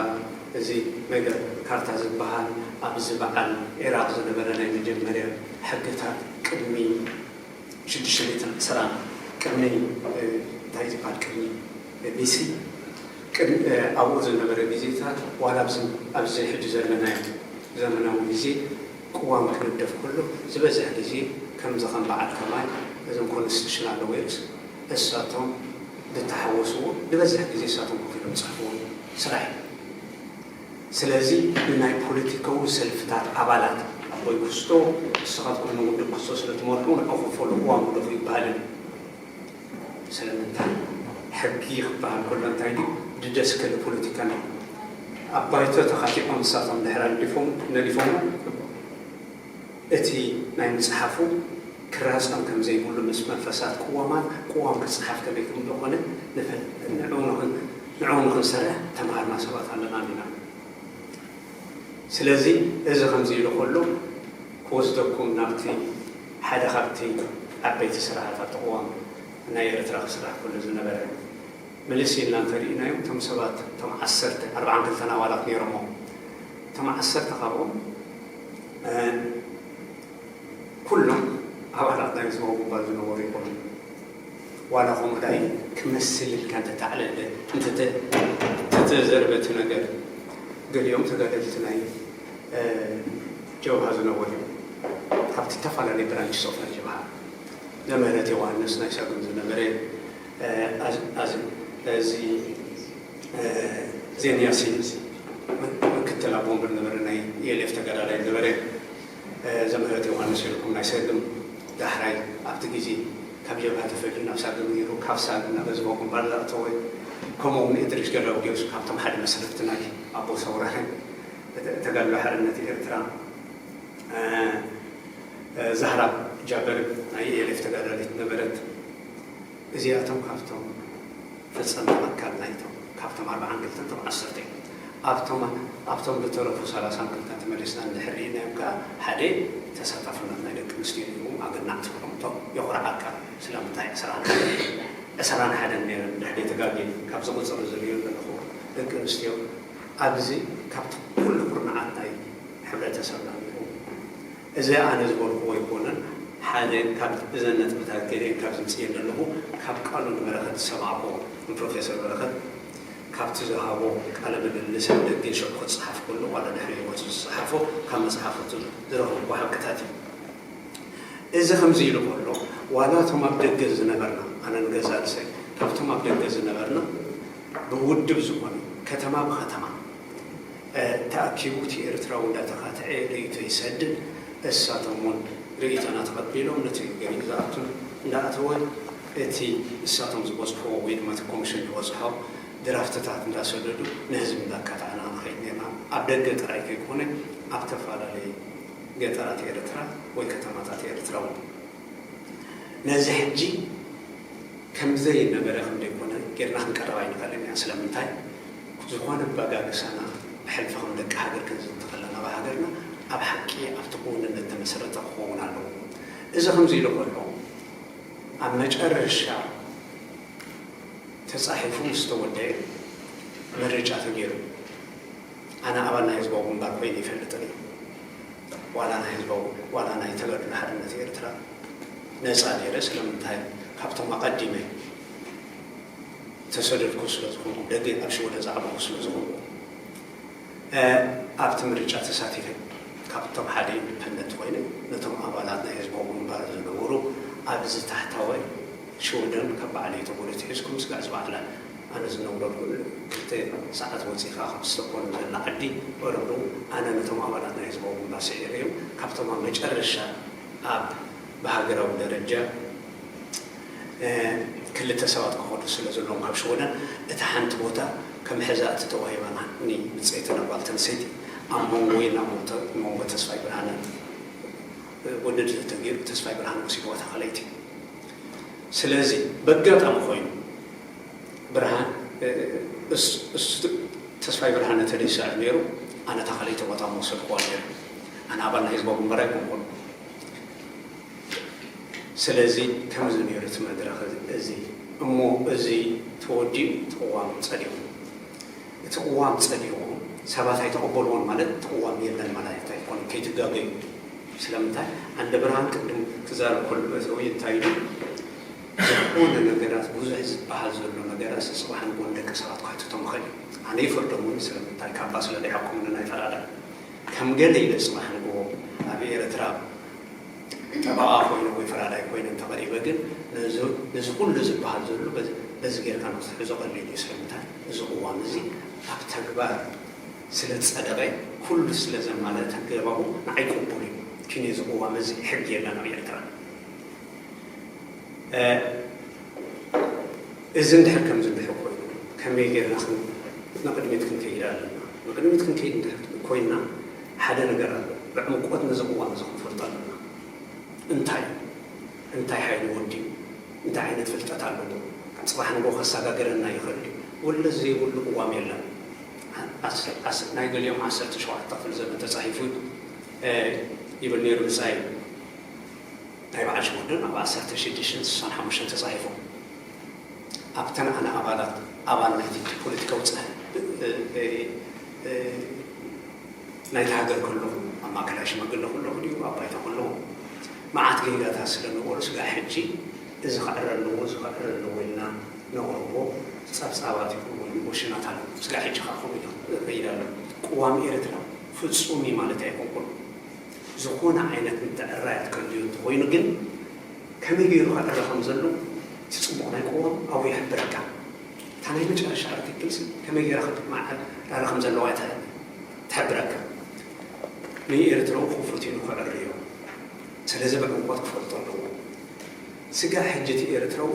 እዚ መገ ካርታ ዝበሃል ኣብዚ በዓል ዒራቕ ዝነበረ ናይ መጀመርያ ሕግታት ቅድሚ ሽዱሽተ ሚእትን ዕስራን ቅድሚ እንታይ ዝበሃል ቅድሚ ቢሲ ኣብኡ ዝነበረ ግዜታት ዋላ ኣብዚ ሕጂ ዘለናዮ ዘመናዊ ግዜ ቅዋም ክነደፍ ከሎ ዝበዝሕ ግዜ ከምዚ ከም በዓል ከማይ እዞም ኮንስቲቱሽናል ሎየርስ እሳቶም ዝተሓወስዎ ዝበዝሕ ግዜ እሳቶም ኮፍ ኢሎም ዝፅሕፍዎ ስራሕ እዩ። ስለዚ ንናይ ፖለቲካዊ ሰልፍታት ኣባላት ኣቦይ ክስቶ ንስኻትኩም ንውድብ ክስቶ ስለ ትመርሑ ንዑ ክፈሉ ቅዋም ግደፉ ይበሃልን እዩ። ስለምንታይ ሕጊ ክበሃል ከሎ እንታይ ድዩ ድደስከለ ፖለቲካ ነ ኣብ ባይቶ ተኻቲዖም ንሳቶም ድሕር ነዲፎም እቲ ናይ ምፅሓፉ ክራፀም ከም ዘይብሉ ምስ መንፈሳት ቅዋማት ቅዋም ክፅሓፍ ከመይ ከም ዝኾነ ንዑ ንክንሰርሕ ተምሃርና ሰባት ኣለና ኢና። ስለዚ እዚ ከምዚ ኢሉ ከሎ ክወስደኩም ናብቲ ሓደ ካብቲ ዓበይቲ ስራሓት ኣብቲ ቅዋም ናይ ኤርትራ ክስራሕ ከሎ ዝነበረ ምልስ ኢልና እንተሪኢናዮም እቶም ሰባት እቶም ዓሰርተ ኣርብዓን ክልተን ኣባላት ነይሮሞ እቶም ዓሰርተ ካብኦም ኩሎም ኣባላት ናይ ዞባ ጉባ ዝነበሩ ይኾኑ። ዋላ ከምኡ ዳይ ክመስል ኢልካ እንተተዕለለ እንተተዘርበ እቲ ነገር ገሊኦም ተጋደልቲ ናይ ጀብሃ ዝነበሩ እዮም። ካብቲ ዝተፈላለዩ ብራንች ሶፍና ጀብሃ ዘምህረት ዮሃንስ ናይ ሳግም ዝነበረ እዚ ዜን ያሲን ምክትል ኣቦ ወንበር ነበረ፣ ናይ ኢኤልኤፍ ተጋዳላይ ነበረ። ዘምህረት ዮሃንስ ኢልኩም ናይ ሰግም ዳሕራይ ኣብቲ ግዜ ካብ ጀብሃ ተፈሊዩ ናብ ሳግም ነይሩ፣ ካብ ሳግም ናብ ህዝባዊ ግንባር ዝኣተወ፣ ከምኡ እውን እድሪስ ገረውዴዎስ ካብቶም ሓደ መስረትቲ ናይ ኣቦ ሰውራ ተጋድሎ ሓርነት ኤርትራ፣ ዛህራ ጃበር ናይ ኢኤልኤፍ ተጋዳሊት ነበረት። እዚኣቶም ካብቶም ፈጸምቲ ኣካል ናይቶም ካብቶም ኣርብዓን ክልተን እቶም ዓሰርተ እዮም። ኣብቶም ኣብቶም ዝተረፉ ሰላሳን ክልተን ተመሊስና እንድሕር ርኢናዮም ከኣ ሓደ ተሳታፍነት ናይ ደቂ ኣንስትዮ እዩ። ኣገናዕ ትብሎም እቶም የኹርዓካ። ስለምንታይ ዕስራን ሓደን ዕስራን ሓደን ነይረን እንድሕር ዘይተጋግየ ካብዚ ቁጽሪ ዝርእዮ ዘለኹ ደቂ ኣንስትዮ ኣብዚ ካብቲ ኩሉ ኩርናዓት ናይ ሕብረተሰብና ነይሩ። እዚ ኣነ ዝበልኩዎ ኣይኮነን። ሓደ ካብ እዘን ነጥብታት ገሊአን ካብ ዝምፅየን ዘለኹ ካብ ቃሉ ንበረኸት ዝሰማዕኩዎ ንፕሮፌሰር በረኸት ካብቲ ዝሃቦ ቃለ ምልልስ ኣብ ደገ ሽዑ ክፀሓፍ ከሎ ዋላ ድሕሪ ህይወቱ ዝፀሓፎ ካብ መፅሓፍቱ ዝረኸብኩዎ ሓቅታት እዩ። እዚ ከምዚ ኢሉ ከሎ ዋላ እቶም ኣብ ደገ ዝነበርና ኣነ ንገዛ ርእሰይ ካብቶም ኣብ ደገ ዝነበርና ብውድብ ዝኾነ ከተማ ብከተማ ተኣኪቡ እቲ ኤርትራዊ እንዳተኻትዐ ርእይቶ ይሰድድ። እሳቶም እውን ርእይቶና ተቐቢሎም ነቲ ገሊኡ ዝኣቱን እንዳኣተወ እቲ እሳቶም ዝበጽሕዎ ወይ ድማ እቲ ኮሚሽን ዝበጽሖ ድራፍትታት እንዳሰደዱ ንህዝቢ እንዳካታዕና ንኸይድ ነርና። ኣብ ደገ ጥራይ ከይኮነ ኣብ ተፈላለየ ገጠራት ኤርትራ ወይ ከተማታት ኤርትራ እውን ነዚ ሕጂ ከም ዘይነበረ ከም ዘይኮነ ጌርና ክንቀርብ ኣይንኽእልን ኢና። ስለምንታይ? ዝኾነ ኣበጋግሳና ብሕልፊ ከም ደቂ ሃገር ክንዝቲ ከለና ብሃገርና ኣብ ሓቂ ኣብቲ ክውንነት ተመሰረተ ክኸውን ኣለዎ። እዚ ከምዚ ኢሉ ከሎ ኣብ መጨረሻ ተጻሒፉ ምስ ተወደአ ምርጫ ተገይሩ። ኣነ ኣባል ናይ ህዝባዊ ግንባር ኮይነ ይፈልጥን እዩ። ዋላ ናይ ህዝባዊ ዋላ ናይ ተጋድሎ ሓርነት ኤርትራ ነጻ ነይረ። ስለምንታይ ካብቶም ኣቐዲመ ተሰደድኩ ስለ ዝኾንኩ ደገ ኣብ ሽወደን ዝዓበኹ ስለ ዝኾንኩ ኣብቲ ምርጫ ተሳቲፈ ካብቶም ሓደ ኢንዲፐንደንት ኮይነ ነቶም ኣባላት ናይ ህዝባዊ ግንባር ዝነበሩ ኣብዚ ታሕታዋይ ሽወደን ካብ በዓለይ ተጎዶ ትሒዝኩም ስጋዕ ዝበዓላ ኣነ ዝነብረሉ ክልተ ሰዓት ወፂኻ ካብ ስቶኮልም ዘላ ዓዲ ኦረብሩ ኣነ ነቶም ኣባላት ናይ ህዝባዊ ግንባር ስዒረዮም ካብቶም ኣብ መጨረሻ ኣብ ብሃገራዊ ደረጃ ክልተ ሰባት ክኸዱ ስለ ዘለዎም ካብ ሽወደን እታ ሓንቲ ቦታ ከም ሕዛእቲ ተዋሂባኒ ብፀይትን ኣባልተን ሰይቲ ኣብ መንጎይን ኣብ መንጎ ተስፋይ ብርሃነ ውድድር ተገይሩ ተስፋይ ብርሃነ ወሲድዋ እታ ካልኣይቲ። ስለዚ በጋጣሚ ኮይኑ ብርሃን እሱ ተስፋይ ብርሃነ ተደይሳ ነይሩ። ኣነ እታ ካልኣይቲ ቦታ ምወሰድኩዋ ነይሩ። ኣነ ኣባል ናይ ህዝባዊ ግንባር ኣይኮንኩን። ስለዚ ከምዚ ነይሩ እቲ መድረኽ እዚ እሞ እዚ ተወዲኡ እቲ ቅዋም ጸዲቑ። እቲ ቅዋም ጸዲቑ ሰባት ኣይተቐበልዎን ማለት እቲ ቅዋም የለን ማለት ኣይኮነን። ከይትጋገዩ። ስለምንታይ ኣንደ ብርሃን ቅድም ክዛረብ ከሎ ወይ እንታይ ኢሉ ዝኾነ ነገራት ብዙሕ ዝበሃል ዘሎ ነገራት ጽባሕ ንጎ ንደቂ ሰባት ክሕትቶም ይኽእል እዩ። ኣነ ይፈርዶም እውን ስለምንታይ ካባ ስለ ዘይሓቆምኒ ናይ ፈራዳይ ከም ገለ ኢለ ጽባሕ ንጎ ኣብ ኤርትራ ጠበቓ ኮይነ ወይ ፈራዳይ ኮይነ እንተቐሪበ ግን ነዚ ኩሉ ዝበሃል ዘሎ በዚ ጌርካ ንክትሕዞ ቀሊል እዩ። ስለምንታይ እዚ ቅዋም እዚ ኣብ ተግባር ስለ ዝጸደቐ ኩሉ ስለ ዘማልአ ተገባቡ ንዓይ ቅቡል እዩ። ኪን እዚ ቅዋም እዚ ሕጊ የለን ኣብ ኤርትራ። እዚ እንድሕር ከምዚ እንድሕር ኮይኑ ከመይ ጌርና ንቕድሚት ክንከይድ ኣለና? ንቕድሚት ክንከይድ እንድሕር ኮይንና ሓደ ነገር ኣሎ። ብዕምቆት ነዚ ቅዋም እዚ ክንፈልጦ ኣለና። እንታይ እንታይ ሓይሊ ወዲ እንታይ ዓይነት ፍልጠት ኣለዎ? ጽባሕ ንጎ ከሰጋገረና ይኽእል እዩ። ወለ ዘይብሉ ቅዋም የለን። ናይ ገሊኦም ዓሰርተ ሸውዓተ ክፍለ ዘመን ተጻሒፉ ይብል ነይሩ ብጻይ ናይ በዓል ሽወደን ኣብ ዓሰርተ ሽዱሽተ ስሳን ሓሙሽተን ተጻሒፎም ኣብተን ኣነ ኣባላት ኣባል ናይቲ ፖለቲካዊ ናይቲ ሃገር ከለኹ ኣብ ማእከላይ ሽማግለ ከለኹ ድዩ ኣብ ባይታ ከለኹ መዓት ጌጋታት ስለ ነበሩ ስጋዕ ሕጂ እዚ ክዕረ ኣለዎ እዚ ክዕረ ኣለዎ ኢልና ነቕርቦ ጸብጻባት ይኹን ወይ ሞሽናት ኣሎ። ስጋዕ ሕጂ ከዓ ከምኡ ኢሉ ይኸይድ ኣሎ። ቅዋም ኤርትራ ፍጹም እዩ ማለት ኣይኮንኩን። ዝኾነ ዓይነት ምትዕርራያት ከድልዮ እንተኾይኑ ግን ከመይ ገይሩ ክዕረ ከም ዘሎ እቲ ጽቡቕ ናይ ቅዋም ኣብኡ ይሕብረካ። እታ ናይ መጨረሻ ኣርቲክልስ ከመይ ገይራ ክትመዓራረ ከም ዘለዋ እያ ትሕብረካ። ንኤርትራዊ ክፉት ኢሉ ከዕርዮ፣ ስለዚ ብዕምቆት ክፈልጦ ኣለዎ። ስጋ ሕጂ እቲ ኤርትራዊ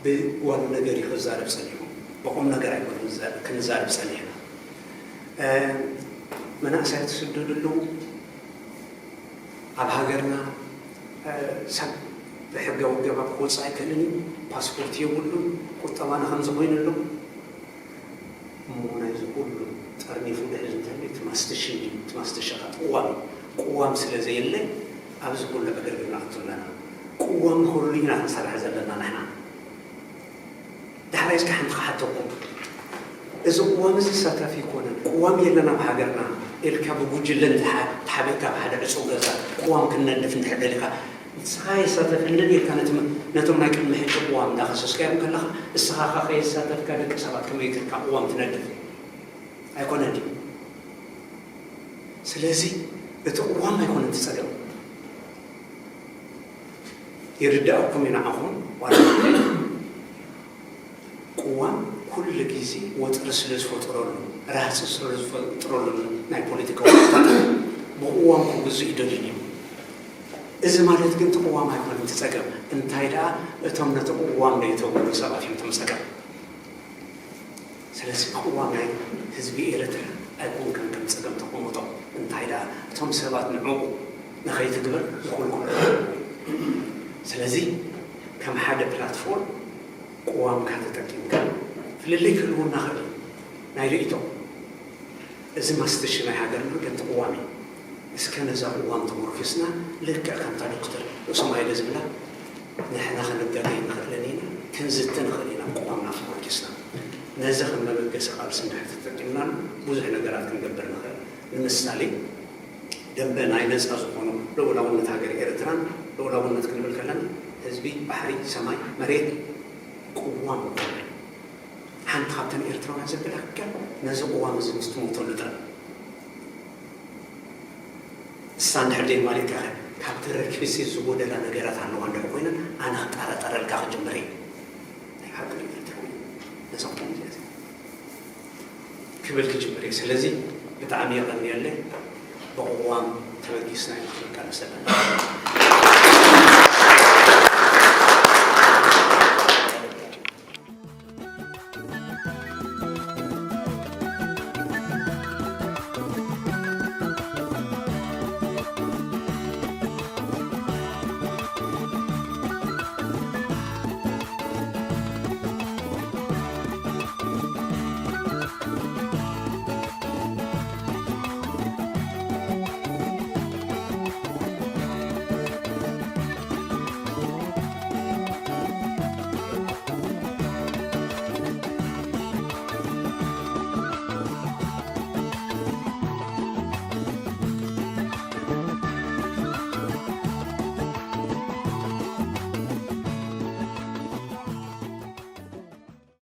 ብጓል ነገር እዩ ክዛረብ ጸኒሑ፣ ብቁም ነገር ኣይኮነን ክንዛረብ ጸኒሕና። መናእሰያት ትስደዱ ኣለዉ። ኣብ ሃገርና ሰብ ብሕጋዊ ኣገባብ ክወፅእ ኣይክእልን እዩ። ፓስፖርት የብሉን። ቁጠባና ከምዚ ኮይኑ ኣሎ። እሞ ናይዚ ኩሉ ጠርኒፉ ድሕሪ እንተልዩ እቲ ማስትሽን እዩ። እቲ ማስትሽኻ ቅዋም እዩ። ቅዋም ስለ ዘየለ ኣብዚ ኩሉ ዕግርግር ንኣቱ ኣለና። ቅዋም ንክህሉ ኢና ክንሰርሕ ዘለና ንሕና። ዳሕራይ እስከ ሓንቲ ክሓተኩም፣ እዚ ቅዋም እዚ ሳታፊ ኣይኮነን፣ ቅዋም የለን ኣብ ሃገርና ኢልካ ብጉጅለ እንተሓ- ተሓቢእካ ኣብ ሓደ ዕፁብ ገዛ ቅዋም ክንነድፍ እንድሕር ደሊኻ ንስኻ የሳተፈንን ኢልካ ነቲ- ነቶም ናይ ቅድሚ ሕጂ ቅዋም እንዳኸሰስካዮም ከለኻ እስኻ ኸ ከየሳተፍካ ደቂ ሰባት ከመይ ኢልካ ቅዋም ትነድፍ? ኣይኮነን ድዩ? ስለዚ እቲ ቅዋም ኣይኮነን እቲ ፀገም። ይርዳእኩም እዩ ንዓኹም ዋላ ቅዋም ኩሉ ግዜ ወጥሪ ስለ ዝፈጥረሉ፣ ራህፂ ስለ ዝፈጥረሉ ናይ ፖለቲካ ወጣታት ብቅዋም ክግዙ ይደልዩ እዮም። እዚ ማለት ግን እቲ ቅዋም ኣይኮነን እቲ ፀገም። እንታይ ደኣ እቶም ነቲ ቅዋም ዘይተውሉ ሰባት እዮም እቶም ፀገም። ስለዚ ቅዋም ናይ ህዝቢ ኤርትራ ኣይኮንካን ከም ፀገም ተቐምጦ። እንታይ ደኣ እቶም ሰባት ንዕኡ ንኸይትግበር ዝኹልኩሉ። ስለዚ ከም ሓደ ፕላትፎርም ቅዋምካ ተጠቂምካ ፍልልይ ክህልወና ክእል ናይ ርእይቶ። እዚ ማስትሽ ናይ ሃገርና ግን ቅዋም እዩ። እስከ ነዛ ቅዋም ተመርኪስና ልክዕ ከምታ ዶክተር ርእሶም ሃይለ ዝብላ ንሕና ክንጋገ ይንኽእልን ኢና፣ ክንዝቲ ንኽእል ኢና ቅዋምና ተመርኪስና። ነዚ ከም መበገሲ ቃልሲ እንድሕር ተጠቂምናሉ ብዙሕ ነገራት ክንገብር ንኽእል። ንምሳሌ ደንበ ናይ ነፃ ዝኾኑ ልኡላውነት ሃገር ኤርትራን ልኡላውነት ክንብል ከለና ህዝቢ፣ ባሕሪ፣ ሰማይ፣ መሬት ቅዋም ሓንቲ ካብተን ኤርትራውያን ዘበላክከን ነዚ ቅዋም እዚ ምስ ትሞተሉ ጥራይ እሳ እንድሕር ደይ ማሊእካ ካብ ተረኪብሲ ዝጎደላ ነገራት ኣለዋ እንድሕር ኮይነን ኣነ ክጠራጠረልካ ክጅምር እየ። ናይ ሓቂ ኤርትራዊ ነዛ ቁም እዚኣ ክብል ክጅምር እየ። ስለዚ ብጣዕሚ የቐንየለይ። ብቕዋም ተበጊስና ኢና ክንቃለስ ዘለና።